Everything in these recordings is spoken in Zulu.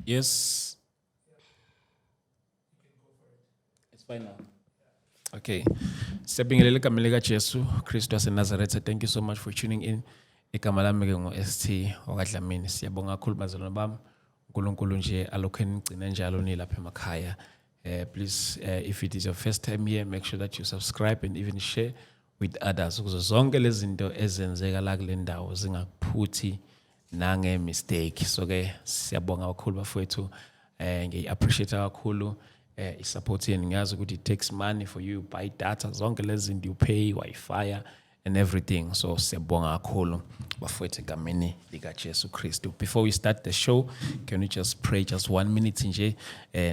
Yes. It's fine now. Okay. Siyabingelela egameni lika Jesu Kristu waseNazaretha. Thank you so much for tuning in. Igama lami ke ngu-ST wakwaDlamini. Siyabonga kakhulu bazalwane bami. uNkulunkulu nje alokhu enigcine njalo nilapha emakhaya. Please if it is your first time here, make sure that you subscribe and even share with others ukuze zonke lezi zinto ezenzeka la kule ndawo zingakuphuthi nange mistake. So ke siyabonga kakhulu bafowethu, ngiyi-appreciate kakhulu i-support yenu. Ngiyazi ukuthi it takes money for you buy data, zonke lezi zinto, you pay Wi-Fi and everything. So siyabonga kakhulu bafowethu egameni likaJesu Kristu. Before we start the show, can we just pray just one minute nje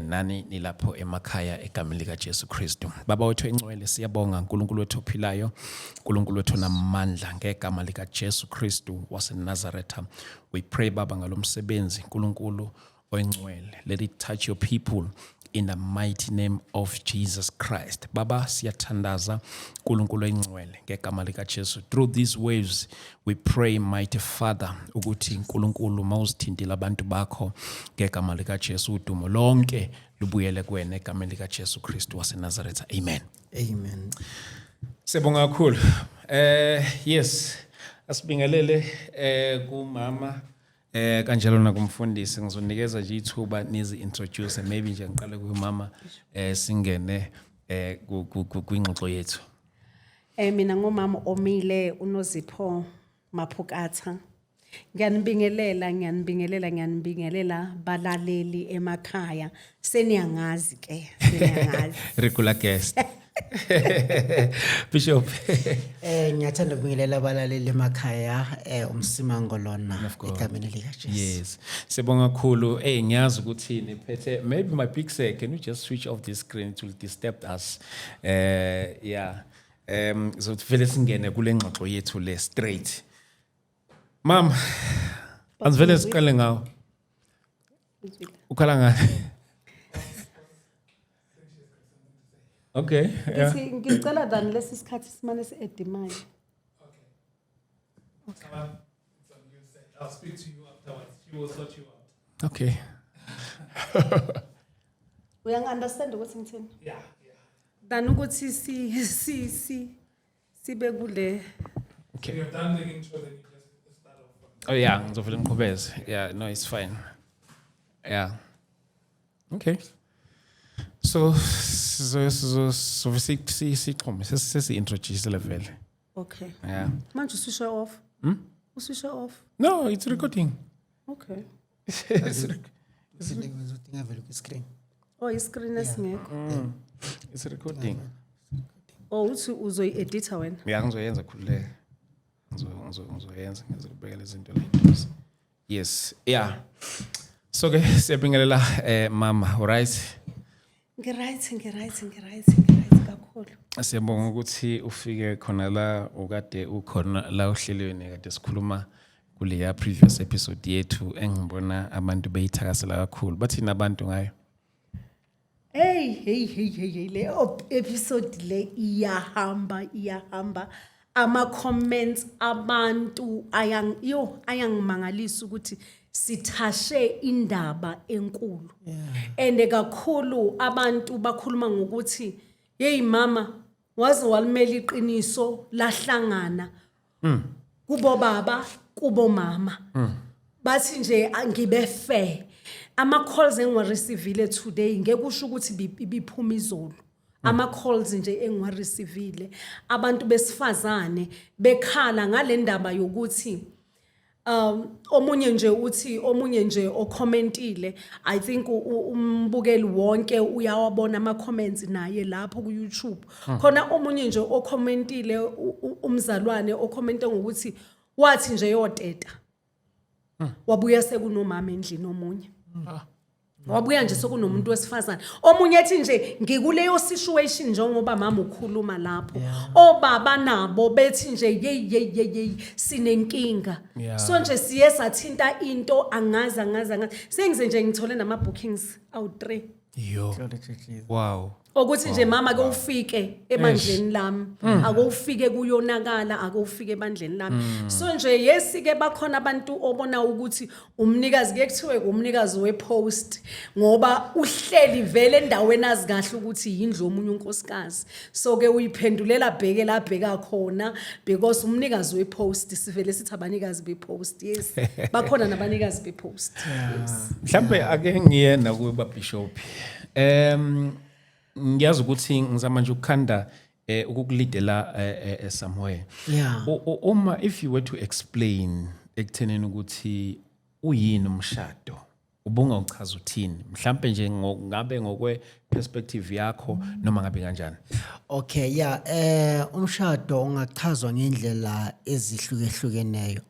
nani nilapho emakhaya egameni likaJesu Kristu. Baba wethu engcwele, siyabonga uNkulunkulu wethu ophilayo, uNkulunkulu wethu namandla, ngegama likaJesu Kristu waseNazaretha. We pray, Baba, ngalomsebenzi, uNkulunkulu oyingcwele. Let it touch your people in the mighty name of Jesus Christ. Baba, siyathandaza uNkulunkulu oyingcwele ngegama likaJesu. Through these waves we pray, mighty Father, ukuthi uNkulunkulu mawuzithintile abantu bakho ngegama likaJesu, udumo lonke lubuyele kuwena egameni likaJesu Kristu waseNazaretha. Amen. Amen. Siyabonga kakhulu. Yes, asibingelele kumama kanjalo nakumfundisi. Ngizonikeza nje ithuba nizi introduce. Maybe nje ngiqale kumama, singene kwingxoxo yethu. Mina ngomama omile uNozipho Maphukatha. Ngiyanibingelela, ngiyanibingelela, ngiyanibingelela balaleli emakhaya. Seniyangazi ke, seniyangazi. Regular guest. Bishop. Ngiyathanda ukubingelela abalaleli emakhaya, uMsimango lona egameni lika Jesu. Yes. Siyabonga kakhulu. Hey, ngiyazi ukuthi niphethe maybe my big say, can you just switch off this screen? It will disturb us. Yeah. So vele singene kule ngxoxo yethu le straight. Mama, asivele siqale ngawo. Ukhala ngani? Okay. Yeah. Ngithi ngicela than lesi sikhathi simane si-add imali. Okay. It's on you, sir. I'll speak to you afterwards. She will sort you out. Okay. Uyangi-understand ukuthi ngithini? Yeah. Than ukuthi si si si sibe kule Okay. So you've done the intro, then you just start off from Oh yeah, ngizovele ngiqhubeze. Yeah, no, it's fine. Yeah. Okay. So sizo si sixhume sesi introduce vele. Okay. Yeah. Manje uswishe off? Uswishe off? No, it's recording. Okay. Ngizodinga vele ku screen. Oh, iscreen esingekho. It's recording. Oh, uthi uzoyi-editha wena. Yeah, ngizoyenza, khululeka. Ngizoyenza, ngizokubekela izinto la. Yes. Yeah. So ke siyabingelela mama, all right? Ngi-right, ngi-right, ngi-right, ngi-right kakhulu. Siyabonga ukuthi ufike khona la ukade ukhona la ohlelweni kade sikhuluma kuleya previous episode yethu engibona abantu beyithakasela kakhulu. Bathini abantu ngayo? Hey, hey, hey, hey, hey, le episode le iyahamba, iyahamba. Ama comments abantu ayang yo ayangimangalisa ukuthi sithashe indaba enkulu. And kakhulu abantu bakhuluma ngokuthi, "Hey mama, waze walimela iqiniso lahlangana." Kubo baba, kubo mama. Bathi nje ngibe fair. Ama calls engiwa-receivile today ngeke usho ukuthi ibiphuma izolo. Ama calls nje engiwa-receivile, abantu besifazane bekhala ngale ndaba yokuthi omunye nje uthi, omunye nje ocommentile, I think umbukeli wonke uyawabona ama comments naye lapho ku YouTube. Khona omunye nje ocommentile, umzalwane ocommente ngokuthi wathi nje yoteta, wabuya sekunomama endlini. Omunye wabuya nje sekunomuntu wesifazane. Omunye ethi nje ngikuleyo situation njengoba mama ukhuluma lapho. Obaba nabo bethi nje, "Hey, hey, hey, hey, sinenkinga." So nje siye sathinta into angazi, angazi, angazi. Sengize nje ngithole nama bookings awu 3. Yo. Glory to Jesus. Wow. Okuthi nje mama ake ufike ebandleni lami, ake ufike kuyonakala, ake ufike ebandleni lami. So nje yes ke bakhona abantu obona ukuthi umnikazi, kuye kuthiwe umnikazi wepost ngoba uhleli vele endaweni azi kahle ukuthi yindlu yomunye unkosikazi. So ke uyiphendulela bheke la bheka khona because umnikazi wepost, sivele sithi abanikazi bepost. Yes, bakhona nabanikazi bepost, yes. Mhlambe ake ngiye nakuba bishop. Ngiyazi ukuthi ngizama nje ukukhanda ukukulidela somewhere. Uma if you were to explain ekuthenini ukuthi uyini umshado, ubungawuchaza uthini? Mhlambe nje ngabe ngokwe perspective yakho noma ngabe kanjani? Okay, yeah, umshado ungachazwa ngendlela ezihlukehlukeneyo.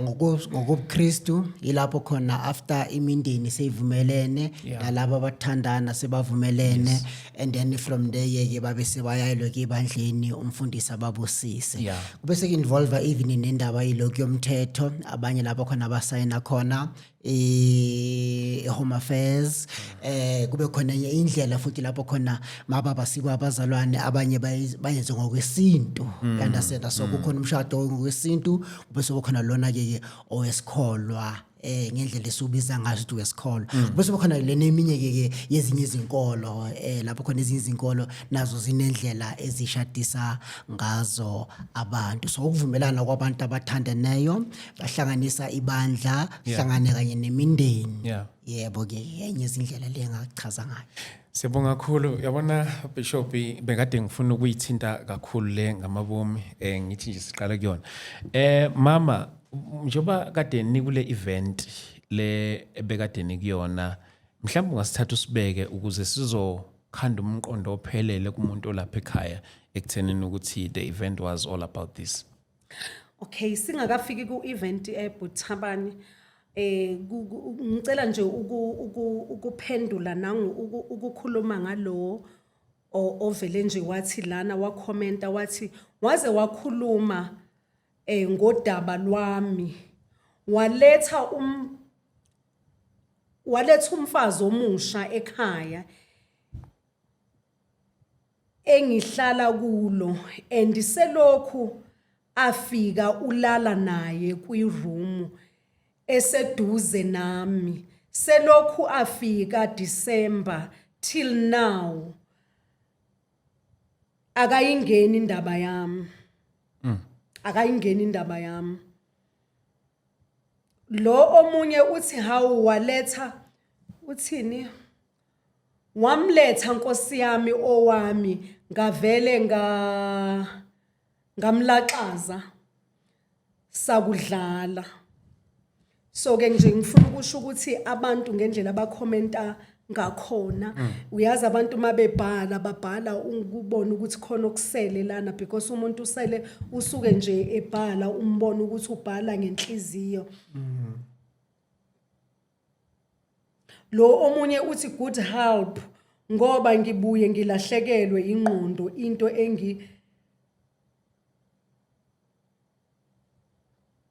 NgokubuKristu ilapho khona after imindeni seyivumelene nalabo abathandana sebavumelene, and then from there ke babe sebayayelwe ke ebandleni, umfundisi ababusise. Kube sek-involve even nendaba yilokhu yomthetho, abanye lapho khona abasayina khona e-Home Affairs. Kube khona enye indlela futhi lapho khona mababa sikwa abazalwane, abanye bayenze ngokwesintu, you understand? So kukhona umshado ngokwesintu, kube sekukhona lona ke owesikholwa, ngendlela esiubiza ngaso ukuthi wesikholwa. Bese kukhona lena eminye ke yezinye izinkolo, lapho khona ezinye izinkolo nazo zinendlela ezishadisa ngazo abantu. So ukuvumelana kwabantu abathandaneyo, bahlanganisa ibandla, hlangane kanye nemindeni. Yebo ke, enye izindlela le engachaza ngayo. Siyabonga kakhulu. Yabona Bishop, bekade ngifuna ukuyithinta kakhulu le ngamabomi, ngithi nje siqale kuyona. Mama, njengoba kade nikule event le ebekade nikuyona, mhlawumbe ungasithatha usibeke ukuze sizokhanda umqondo ophelele kumuntu olapha ekhaya ekuthenini ukuthi the event was all about this. Okay, singakafiki ku-event eButhabani, ngicela nje ukuphendula nangu ukukhuluma ngalo ovele nje wathi lana, wakhomenta wathi waze wakhuluma ngodaba lwami, waletha umfazi omusha ekhaya engihlala kulo, and selokhu afika ulala naye kwi-room eseduze nami, selokhu afika December till now akayingeni indaba yami, akayingeni indaba yami. Lo omunye uthi hawu, waletha uthini, wamletha nkosi yami owami, ngavele ngamlaxaza sakudlala. So ke nje ngifuna ukusho ukuthi abantu ngendlela abakhomenta ngakhona, uyazi abantu mabebhala babhala ukubona ukuthi khona okusele lana, because umuntu usele usuke nje ebhala, umbona ukuthi ubhala ngenhliziyo. Lo omunye uthi good help ngoba ngibuye ngilahlekelwe ingqondo, into engi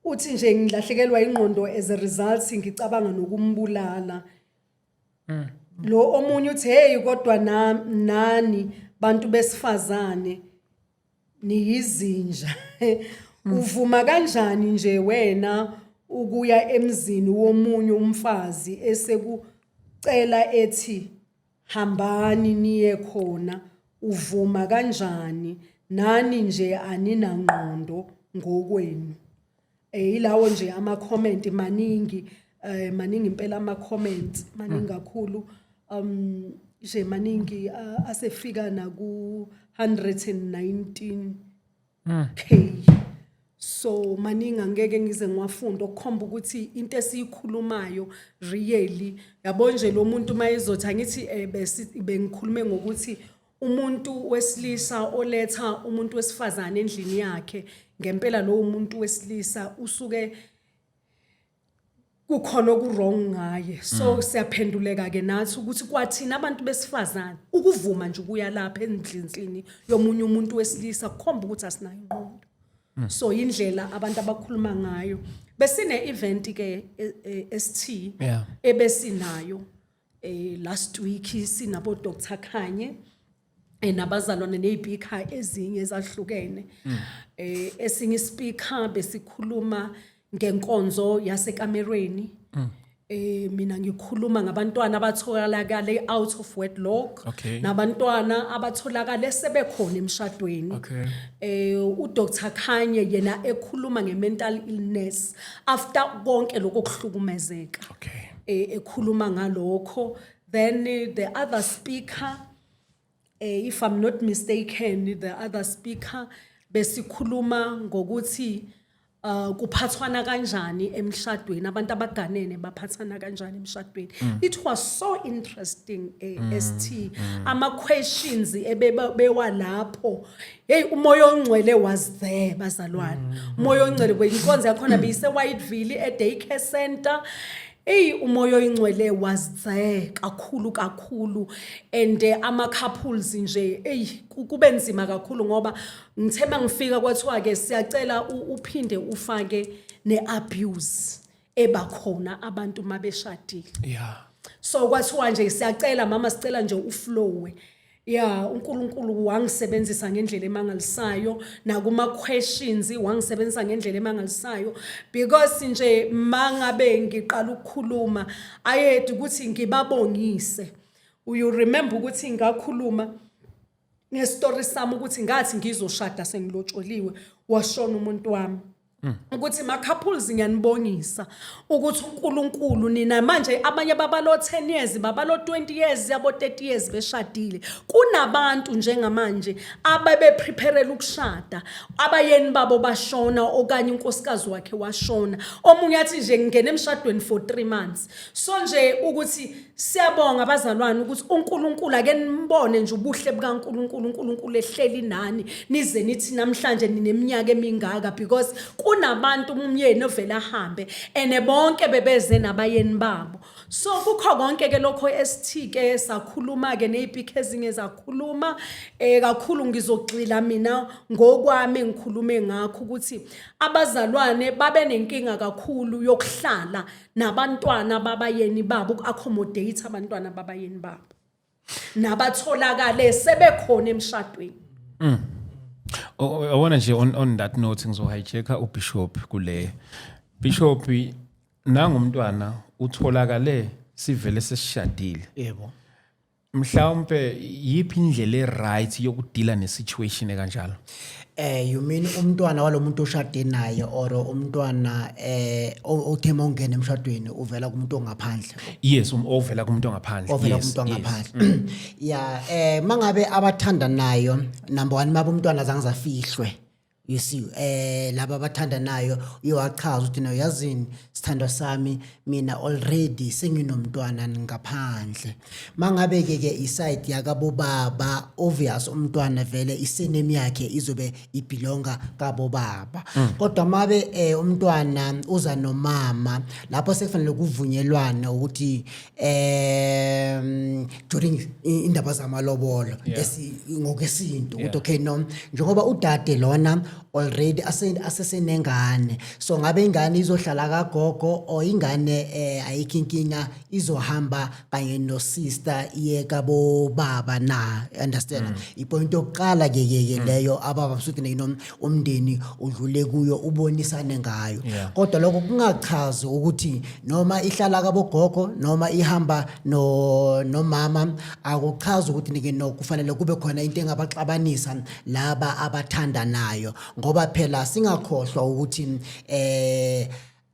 uthi nje ngilahlekelwa ingqondo, as a result ngicabanga nokumbulala. Lo omunye uthi hey, kodwa nani bantu besifazane niyizinja, uvuma kanjani nje wena ukuya emzini womunye umfazi esekucela ethi hambani niye khona? Uvuma kanjani? Nani nje aninangqondo ngokwenu. Ilawo nje ama comment maningi, maningi impela ama comments, maningi kakhulu, nje maningi, asefika naku 119 K. So maningi, angeke ngize ngiwafunda, okukhomba ukuthi into esiyikhulumayo really, yabo nje lo muntu mayezothi angithi besi bengikhulume ngokuthi umuntu wesilisa oletha umuntu wesifazane endlini yakhe, ngempela lowo muntu wesilisa usuke kukhona oku-wrong ngaye. So siyaphenduleka ke nathi ukuthi kwathina abantu besifazane ukuvuma nje ukuya lapha endlini yomunye umuntu wesilisa kukhomba ukuthi asinayo ingqondo. So indlela abantu abakhuluma ngayo, besine event ke ST ebesinayo. Last week sinabo Dr Khanye nabazalwane nezipika ezinye ezahlukene. Esinye ispeaker besikhuluma ngenkonzo yasekamerweni. Mina ngikhuluma ngabantwana abatholakale out of wedlock nabantwana abatholakale sebekhona emshadweni. UDr Khanye yena ekhuluma ngemental illness after konke lokho kuhlukumezeka. Ekhuluma ngalokho, then the other speaker, if I'm not mistaken, the other speaker besikhuluma ngokuthi kuphathwana kanjani emshadweni, abantu abaganene baphathana kanjani emshadweni. It was so interesting, ST, ama questions ebewalapho. Hey, umoya ongcwele was there, bazalwane. Umoya ongcwele kwenkonzo yakhona beyise Whiteville e daycare center. Ey, umoya oyingcwele was there kakhulu kakhulu, and ama couples nje, ey, kube nzima kakhulu ngoba ngithe mangifika kwathiwa ke siyacela uphinde ufake neabuse ebakhona abantu mabeshadile. So kwathiwa nje siyacela mama, sicela nje uflowe. Yeah, uNkulunkulu wangisebenzisa ngendlela emangalisayo, nakuma questions wangisebenzisa ngendlela emangalisayo, because nje mangabe ngiqala ukukhuluma ayedi ukuthi ngibabongise. You remember ukuthi ngakhuluma ngestory sami ukuthi ngathi ngizoshada sengilotsholiwe, washona umuntu wami, ukuthi ma couples ngiyanibongisa ukuthi uNkulunkulu nina manje abanye babalo 10 years, babalo 20 years, yabo 30 years beshadile. Kunabantu njengamanje ababe preparela ukushada, abayeni babo bashona okanye unkosikazi wakhe washona, omunye athi nje ngingena emshadweni for 3 months. So nje ukuthi siyabonga abazalwane ukuthi uNkulunkulu, ake nibone nje ubuhle bukaNkulunkulu, uNkulunkulu ehleli nani nize nithi namhlanje nineminyaka emingaka, because kunabantu umyeni ovela ahambe ene bonke bebeze nabayeni babo. So kukho konke ke lokho, ST, ke sakhuluma ke nezipikhi ezinye zakhuluma kakhulu. Ngizogxila mina ngokwami ngikhulume ngakho ukuthi abazalwane babe nenkinga kakhulu yokuhlala nabantwana babayeni babo, uku-accommodate abantwana babayeni babo nabatholakale sebekhona emshadweni. Yabona nje, on that note ngizohijacka uBishop kule. Bishop, nangumntwana utholakale sivele sesishadile. Mhlawumbe yiphi indlela e-right yokudila ne-situation ekanjalo? You mean umntwana walomuntu oshade naye or umntwana othe mawungena emshadweni uvela kumuntu ongaphandle? Yes, ovela kumuntu ongaphandle. Ovela kumuntu ongaphandle. Yeah, mangabe abathandanayo, number 1, mabe umntwana azange zafihlwe. You see, laba abathandanayo uyowachaza ukuthi no, yazini sithandwa sami, mina already senginomntwana ngaphandle. Mangabe ke ke iside yakabobaba, obvious umntwana vele isurname yakhe izobe ibelonga kabobaba. Kodwa mabe umntwana uza nomama, lapho sekufanele kuvunyelwane ukuthi during indaba zamalobolo ngokwesintu ukuthi okay, no, njengoba udade lona already asesenengane, so ngabe ingane izohlala kagogo or ingane ayikho inkinga izohamba kanye no sister iye kabo baba na? Understand? Ipoint yokuqala ke ke leyo ababa futhi no umndeni udlule kuyo ubonisane ngayo. Kodwa lokho kungachazi ukuthi noma ihlala kabogogo noma ihamba no nomama, akuchazi ukuthi nike no kufanele kube khona into engabaxabanisa laba abathandanayo, ngoba phela singakhohlwa ukuthi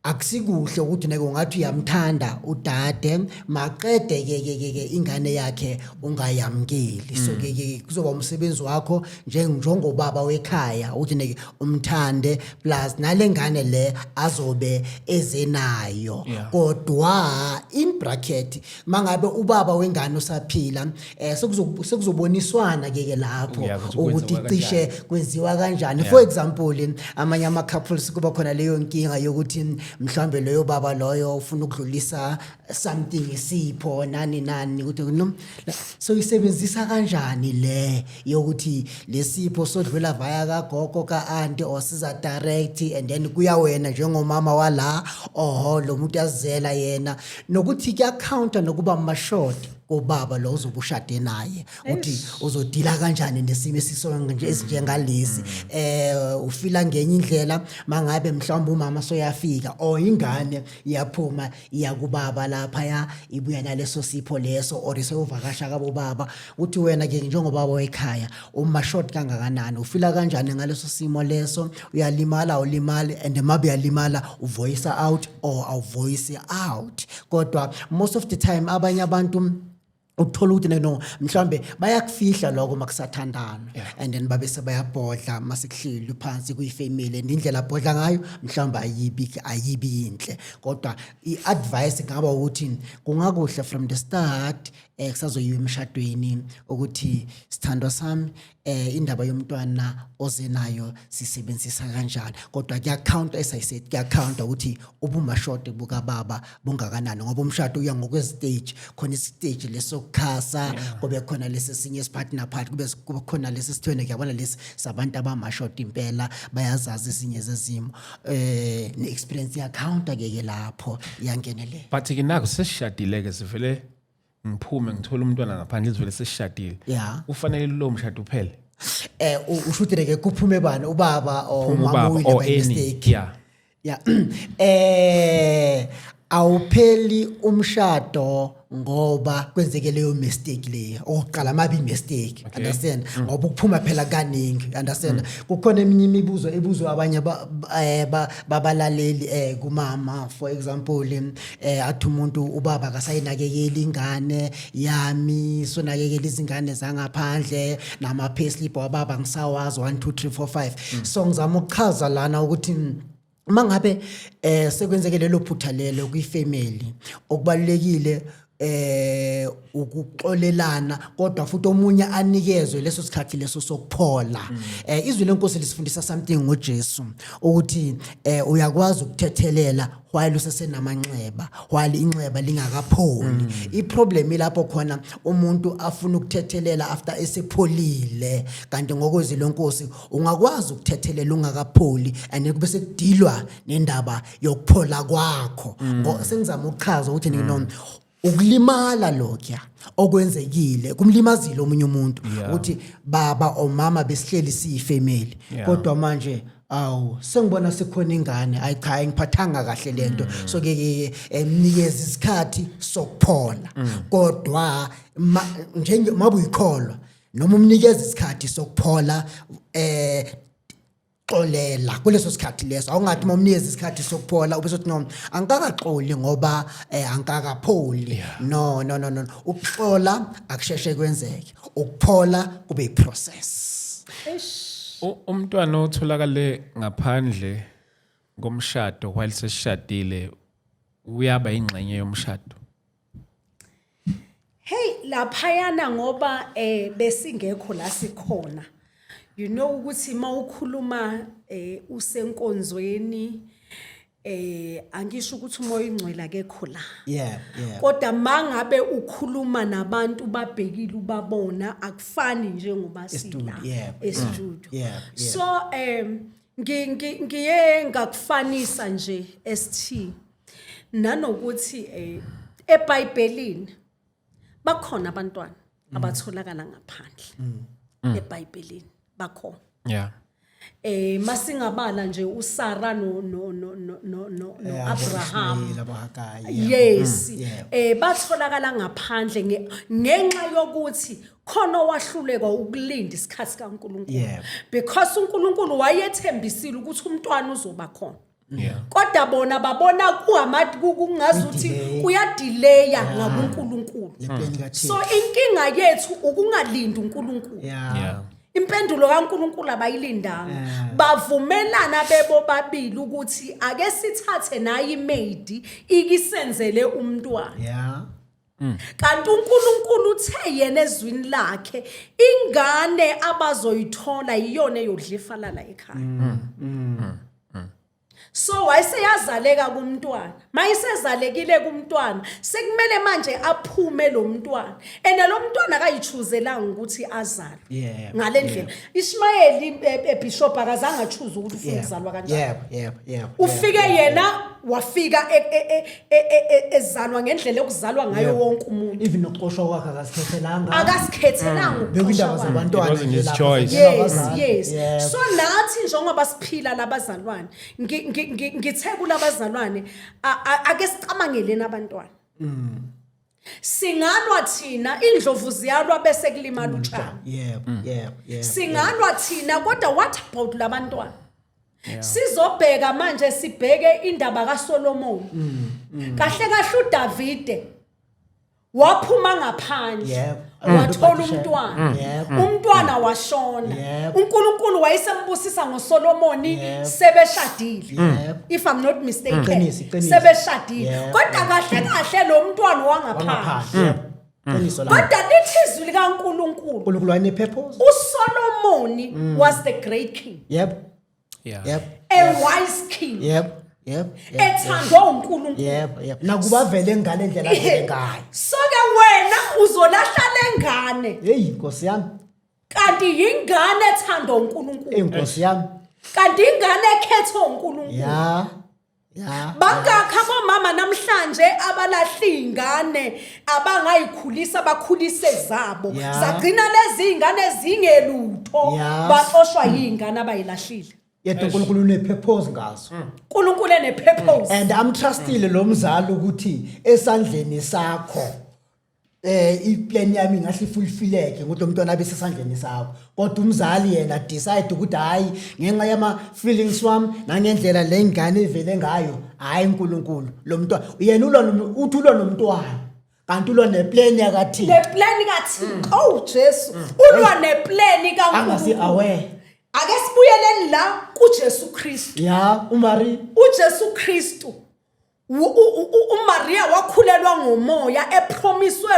akusikuhle ukuthi neke ungathi uyamthanda udade, maqede ke ke ke ke ingane yakhe ungayamkeli. So ke ke kuzoba umsebenzi wakho njengobaba wekhaya ukuthi neke umthande plus nalengane le azobe ezenayo. Kodwa in bracket, mangabe ubaba wengane usaphila, sekuzoboniswana ke ke lapho Yeah, ukuthi ukuthi kwenziwa cishe kanjani. Kwenziwa kanjani. For example, amanye ama couples kuba khona leyo nkinga yokuthi mhlambe leyo baba loyo ufuna ukudlulisa something, isipho, nani nani, ukuthi no, so isebenzisa kanjani le yokuthi lesipho sodlula via kagogo, ka auntie, or siza direct and then kuya wena njengomama wala, oho lo muntu yazela yena nokuthi Uthi kuyacounta nokuba mashort kobaba lo ozobe ushade naye, uthi uzodila kanjani nesimo esisonke nje esinjengalesi. Ufila ngenye indlela mangabe mhlawumbe umama soyafika or ingane iyaphuma iya kubaba lapha, ya ibuya naleso sipho leso, or iseyovakasha kabo baba. Uthi wena ke njengobaba wekhaya uma short kangakanani, ufila kanjani ngaleso simo leso? Uyalimala, awulimali? And mabe uyalimala, uvoice out or awuvoice out? Kodwa most of the time abanye abantu uthola ukuthi no, mhlawumbe bayakufihla lokho makusathandana, and then babe sebayabhodla masekuhleli phansi kuyifamily, and indlela abhodla ngayo mhlawumbe ayibi yinhle. Kodwa i-advice kungaba ukuthi kungakuhle from the start, kusazoyiwa emshadweni, ukuthi sithandwa sami, indaba yomntwana oze nayo sisebenzisa kanjani. Kodwa kuya-count, as I said, kuya-count ukuthi ubumashoti bukababa bungakanani, ngoba umshado uya ngokwestage. Khona istage lesokukhasa, kube khona lesi esinye esiphakathi naphakathi, kube khona lesi sithwene. Kuyabona lesi sabantu abamashoti impela, bayazazi ezinye zezimo, ne-experience iyacounta ke ke lapho, iyangenelela. But ke nakho sesishadile ke, sivele ngiphume ngithola umntwana ngaphandle, sivele sesishadile. Kufanele lo mshado uphele? Usho ukuthi ke kuphume bani, ubaba or Kuphume umama ubaba uyile or by any mistake? Yeah. Yeah. Awupheli umshado ngoba kwenzeke leyo mistake leyo. Okokuqala mabi mistake, understand? Ngoba ukuphuma phela kaningi, understand? Kukhona eminye imibuzo ebuzwa abanye babalaleli kumama, for example, athi umuntu, ubaba akasayinakekeli ingane yami, sonakekela izingane zangaphandle, nama payslip wababa ngisawazi 1 2 3 4 5. So ngizama ukuchaza lana ukuthi mangabe sekwenzeke lelo phutha lelo kwifamily, okubalulekile ukuxolelana, kodwa futhi omunye anikezwe leso sikhathi leso sokuphola. Izwi lenkosi lisifundisa something ngoJesu, ukuthi uyakwazi ukuthethelela while usesenamanxeba, while inxeba lingakapholi. Iproblem ilapho khona umuntu afuna ukuthethelela after esepholile, kanti ngokwezwi lenkosi ungakwazi ukuthethelela ungakapholi, and kube sekudilwa nendaba yokuphola kwakho. Sengizama ukuchaza ukuthi no, ukulimala lokya okwenzekile kumlimazile omunye umuntu, ukuthi baba or mama besihleli siyifamily, kodwa manje awu, sengibona sekhona ingane, ayi cha, ayingiphathanga kahle lento. So ke ke emnikeza isikhathi sokuphola, kodwa njenge mabuyikholwa noma umnikeza isikhathi sokuphola, xolela kuleso sikhathi leso. Awungathi uma umnikeza isikhathi sokuphola ube sothi, no, angikakaxoli ngoba angikakapholi. No, no, no, no, ukuxola akusheshe kwenzeke, ukuphola kube iprocess. Umntwana otholakale ngaphandle komshado while sesishadile uyaba ingxenye yomshado? Hey, laphayana ngoba besingekho la sikhona. You know ukuthi mawukhuluma usenkonzweni, angisho ukuthi umoya ingcwele akekho la. Kodwa mangabe ukhuluma nabantu babhekile ubabona, akufani njengoba sila e-studio. So ngiye ngakufanisa nje ST nanokuthi eBhayibhelini bakhona abantwana abatholakala ngaphandle, eBhayibhelini bakhona. Masingabala nje uSara no Abraham. Ishmael, aboHagai. Yes. Batholakala ngaphandle ngenxa yokuthi khona owahluleka ukulinda isikhathi kaNkulunkulu. Because uNkulunkulu wayethembisile ukuthi umntwana uzoba khona. Kodwa bona babona kungazuthi Kudelay. kuyadelaya ngakuNkulunkulu. Le plan kaThixo. So inkinga yethu ukungalindi uNkulunkulu. Impendulo kaNkulunkulu abayilindanga. Bavumelana bebo babili ukuthi ake sithathe nayi imaid ikisenzele umntwana. Kanti uNkulunkulu uthe yena ezwini lakhe ingane abazoyithola iyona eyodla ifa lala ekhaya. So wayeseyazaleka kumntwana. Mayisezalekile kumntwana, sekumele manje aphume lo mntwana, and lo mntwana akayichooselanga ukuthi azalwe ngale ndlela. Ishmayeli, bishop, akazange achoose ukuthi ufuna ukuzalwa kanjani. yebo yebo yebo Ufike yena wafika ezalwa ngendlela yokuzalwa ngayo wonke umuntu. Even nokuxoshwa kwakhe akasikhethelanga. Akasikhethelanga ukuxoshwa Bekuyindaba kwakhe. zabantwana It wasn't nje his lapha, choice. zangena Yes. abazali. Yes. So nathi njengoba siphila labazalwane, ngithe kulabazalwane, ake sicabangeleni abantwana. Singalwa thina, indlovu ziyalwa bese kulimala utshani. yebo yebo yebo Singalwa thina, kodwa what about labantwana? Sizobheka manje, sibheke indaba kaSolomon. Kahle kahle uDavide waphuma ngaphandle, wathola umntwana. Umntwana washona. UNkulunkulu wayesembusisa ngoSolomoni sebeshadile, if I'm not mistaken. Iqiniso, iqiniso. Sebeshadile. Kodwa kahle kahle lo mntwana wangaphandle. Wangaphandle, yebo, qiniso lapho. Kodwa lithi izwi likaNkulunkulu, uNkulunkulu wayene-purpose. uSolomoni was the great king, a wise king, yebo yebo yebo ethandwa uNkulunkulu. Yebo yebo nakuba vele ngale ndlela avele ngayo. So ke wena uzolahla lengane, Hey, nkosi yami. kanti yingane ethandwa uNkulunkulu. Hey, nkosi yami. Kanti ingane ekhethwe uNkulunkulu. ya ya Bangakha komama namhlanje abalahla ingane abangayikhulisa, bakhulise zabo, zagcina lezi ingane zingelutho, baxoshwa yingane abayilahlile. Yedwa uNkulunkulu une-purpose ngazo. uNkulunkulu ene-purpose. And amtrustile lo mzali ukuthi esandleni sakho iplan yami ingahle ifulfilleke ukuthi lo mntwana abe sesandleni sakho, kodwa umzali yena decide ukuthi hayi, ngenxa yama feelings wami nangendlela le ngane ivele ngayo, hayi, uNkulunkulu lo mntwana yena ulwa uthi ulwa nomntwana, kanti ulwa neplan yakaThixo. Neplan kaThixo. Oh Jesu, ulwa neplan Angasi kaNkulunkulu. Aware. Ake sibuyeleni la kuJesu Kristu. Ya, uMary. uJesu Kristu, uMaria wakhulelwa ngomoya epromiswe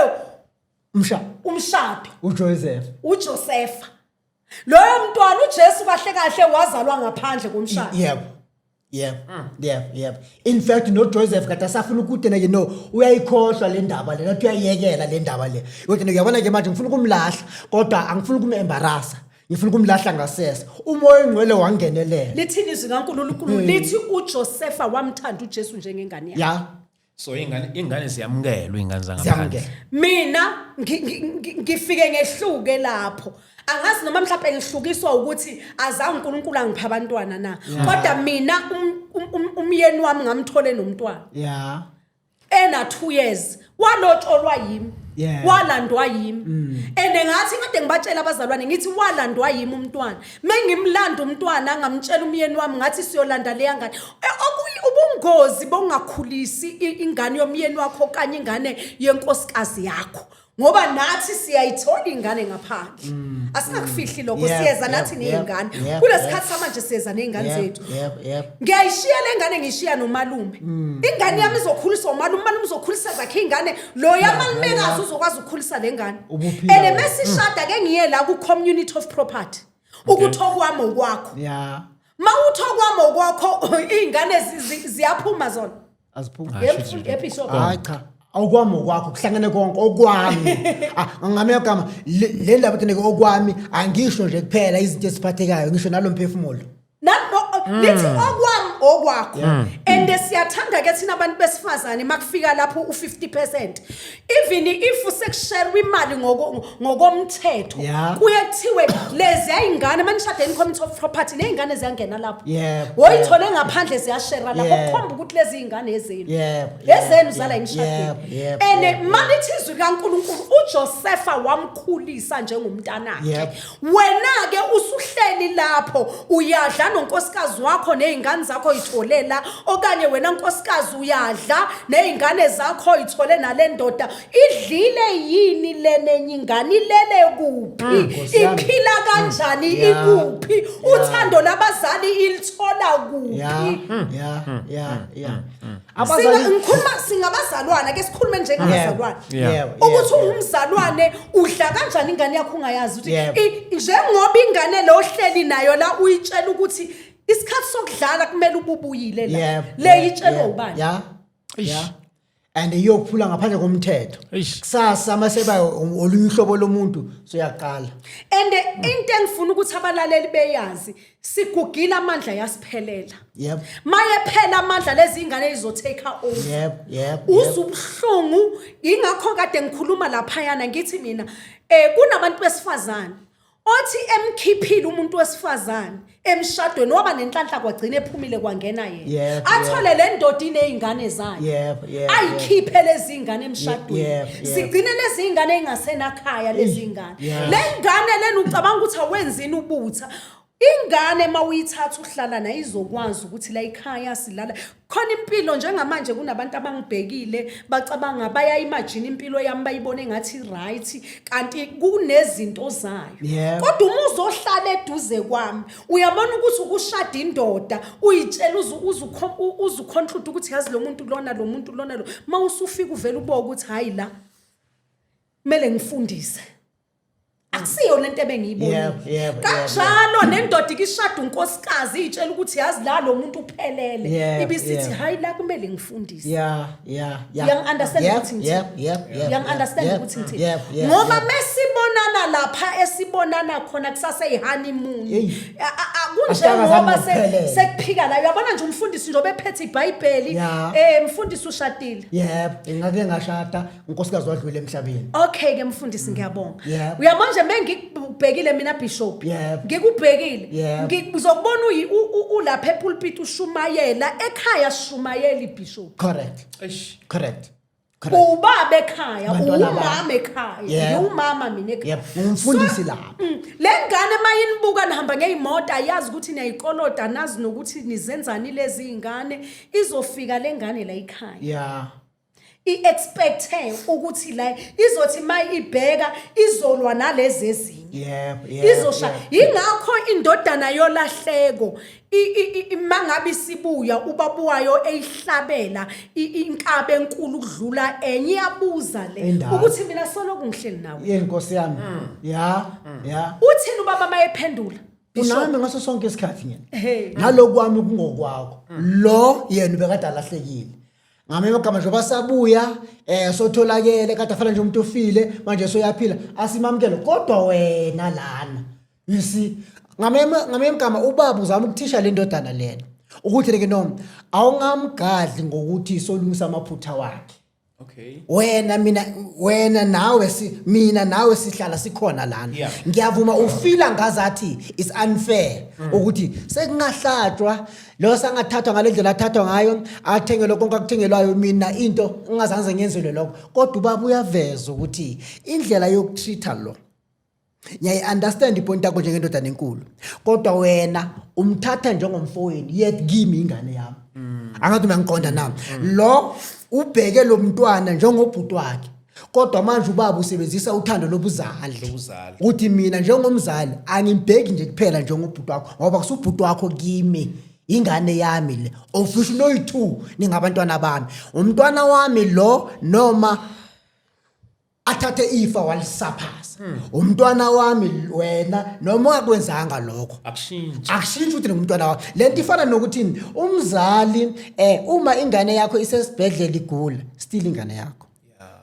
Msha umshado. uJoseph. uJosepha. Loyo mntwana uJesu kahle kahle wazalwa ngaphandle komshado. Yebo, in fact noJoseph kade asafuna ukuthi ke no uyayikhohlwa le ndaba le, nathi uyayiyekela le ndaba le, kodwa uyabona ke manje ngifuna ukumlahla, kodwa angifuni ukumembarrassa, ngifuna ukumlahla ngasese. Umoya ongcwele wangenelela. Lithini izwi kaNkulunkulu? Lithi uJosepha wamthanda uJesu njengengane yakhe. So ingane ziyamukelwa, ingane zangaphandle. Ziyamukela. Mina ngifike ngehluke lapho. Angazi noma mhlawumbe ngihlukiswa ukuthi azange uNkulunkulu angipha abantwana na, kodwa mina umyeni wami ngamthole nomntwana ena 2 years, walotsholwa yimi, walandwa yimi. And ngathi kade ngibatshela abazalwane, ngithi walandwa yimi umntwana. Mengimlanda umntwana, ngamtshela umyeni wami, ngathi siyolanda leya ngane. Ubungozi bongakhulisi ingane yomyeni wakho okanye ingane yenkosikazi yakho, ngoba nathi siyayithola ingane ngaphandle, asingakufihli lokho. Siyeza nathi ney'ngane kulesikhathi samanje, siyeza ney'ngane zethu. Yebo yebo Ngiyayishiya le ngane, ngishiya nomalume. Ingane yami izokhuliswa umalume, umalume uzokhulisa zakhe ingane, lo yamalumekazi uzokwazi ukukhulisa le ngane. Ubuphila And wena. mesishada ke, ngiye la ku-community of property, ukuthi okwami okwakho. Ma uthi okwami okwakho, iy'ngane ziyaphuma zona. Aziphumi. Ah, Yebishop. Hayi cha, okwami okwakho, kuhlangene konke okwami. Ah, ngamanye amagama le ndaba ethi okwami, angisho nje kuphela izinto eziphathekayo, ngisho nalomphefumulo. Lithi okwami okwakho, and siyathanda ke thina abantu besifazane makufika lapho u50%, even if sekushare imali ngokomthetho, kuye kuthiwe lezi ayingane manishade in community of property, nezingane ziyangena lapho. Woyithole ngaphandle, ziyashare lapho, kukhomba ukuthi lezi ingane ezenu, ezenu zala emshadweni. And malithi izwi kaNkulunkulu, uJosepha wamkhulisa njengomntanakhe. Wena ke usuhleli lapho uyadla nonkosikazi wakho nezingane zakho uyitholela, okanye wena nkosikazi uyadla nezingane zakho uyithole nale ndoda, idlile yini lenenye ingane? Ilele kuphi? Nkosi yami. Iphila kanjani? Ikuphi? Uthando labazali ilithola kuphi? ya ya ya ya Abazali, ngikhuluma singabazalwana ke, sikhulume njengabazalwane, ukuthi ungumzalwane udla kanjani ingane yakho ungayazi ukuthi njengoba ingane lo ohleli nayo la uyitshela ukuthi isikhathi sokudlala kumele ububuyile la, le itshelwa ubani? Yeah, and iyophula ngaphandle komthetho. Eish. Kusasa maseba olunye uhlobo lomuntu soyaqala. And into engifuna ukuthi abalaleli beyazi, sigugile, amandla yasiphelela. Maye phela amandla, lezi ingane izo-take over. Yep yep Uze ubuhlungu. Ingakho kade ngikhuluma laphayana, ngithi mina kunabantu besifazane othi emkhiphile umuntu wesifazane emshadweni, waba nenhlanhla, kwagcina ephumile, kwangena yena, athole le ndoda iney'ngane zayo, yep yep ayikhiphe lezi ngane emshadweni, sigcine lezi ngane engasenakhaya, lezi ngane. Le ngane lena ucabanga ukuthi awenzini ubutha. Ingane uma uyithatha uhlala nayo izokwazi ukuthi la ekhaya silala khona impilo. Njengamanje kunabantu abangibhekile, bacabanga, baya-imagine impilo yami, bayibone engathi right, kanti kunezinto zayo. Kodwa uma uzohlala eduze kwami, uyabona ukuthi ukushada indoda uyitshela uze u-conclude ukuthi yazi lo muntu lona, lo muntu lona lo, uma usufika uvele uboke ukuthi hhayi, la kumele ngifundise, akusiyo lento ebengiyibonile. Yebo, yebo, Kanjalo nendoda ikishada unkosikazi iy'tshela ukuthi yazi la lo muntu uphelele, ibisithi hhayi, la kumele ngifundise. Uyangi-understand ukuthi ngithini? Yep. Uyangi-understand ukuthi ngithini? Yep. Ngoba mesibonana lapha esibonana khona kusase-honeymoon, Eyi. kunjengoba Asitanga sekuphika la. Uyabona nje umfundisi njengoba ephethe ibhayibheli. Mfundisi, ushadile? Yebo, ngingake ngashada, unkosikazi wadlula emhlabeni. Okay ke mfundisi, ngiyabonga. Uyabona nje mengikubhekile mina bishop, ngikubhekile, ngizokubona ulapha epulpit ushumayela, ekhaya sishumayela ibishop. Correct. Eish. Correct. Correct. Ubaba ekhaya, Bantwana umama ekhaya, ngiwumama mina ekhaya. Yebo, ngumfundisi lapha. Le ngane mayinibuka nihamba ngeyimoto, ayazi ukuthi niyayikoloda, nazi nokuthi nizenzani lezi iy'ngane. Izofika le ngane la ekhaya, i-expecte ukuthi la izothi ma ibheka izolwa nalezi ezinye, Yebo, yebo. izosha. Yingakho indodana yolahleko mangabe isibuya, ubaba wayo eyihlabela inkabe enkulu ukudlula enye, iyabuza le Endala. ukuthi mina soloku ngihleli nawe. Yenkosi yami. Yeah. Uthini ubaba mayephendula? Unami ngaso sonke isikhathi ngena. Ehhe. Naloku kwami kungokwakho. Lo yena ubekade alahlekile. Ngamanye amagama, njengoba sabuya sotholakele, kade afana nje umuntu ofile, manje soyaphila, asimamukele, kodwa wena lana, you see, ngamanye amagama ubaba uzama ukuthisha le ndodana lena ukuthi ke no awungamgadli ngokuthi solungisa amaphutha wakhe. Wena mina, wena nawe, si mina nawe sihlala sikhona lana. Ngiyavuma ufila ngazathi it's unfair ukuthi sekungahlatshwa lo, sangathathwa ngale ndlela athathwa ngayo, athengelwe konke akuthengelwayo, mina into ngingazange ngenzelwe lokho. Kodwa ubaba uyaveza ukuthi indlela yoku-treat-a lo, ngiyayi-understand i-point yakho njengendodana enkulu, kodwa wena umthatha njengomfowenu, yet kimi ingane yami. Angathi uyangiqonda nami. Lo ubheke lo mntwana njengobhuti wakhe, kodwa manje ubaba usebenzisa uthando lobuzali. Lobuzali. Uthi mina njengomzali angimbheki nje kuphela njengobhuti wakho, ngoba kusubhuti wakho kimi, ingane yami le, ofisho noyi-two ningabantwana bami, umntwana wami lo, noma athathe ifa walisaphasa, umntwana wami wena, noma ungakwenzanga lokho. Akushintshi. Akushintshi ukuthi ngumntwana wakho. Lento ifana nokuthi umzali uma ingane yakho isesibhedlela igula, still ingane yakho.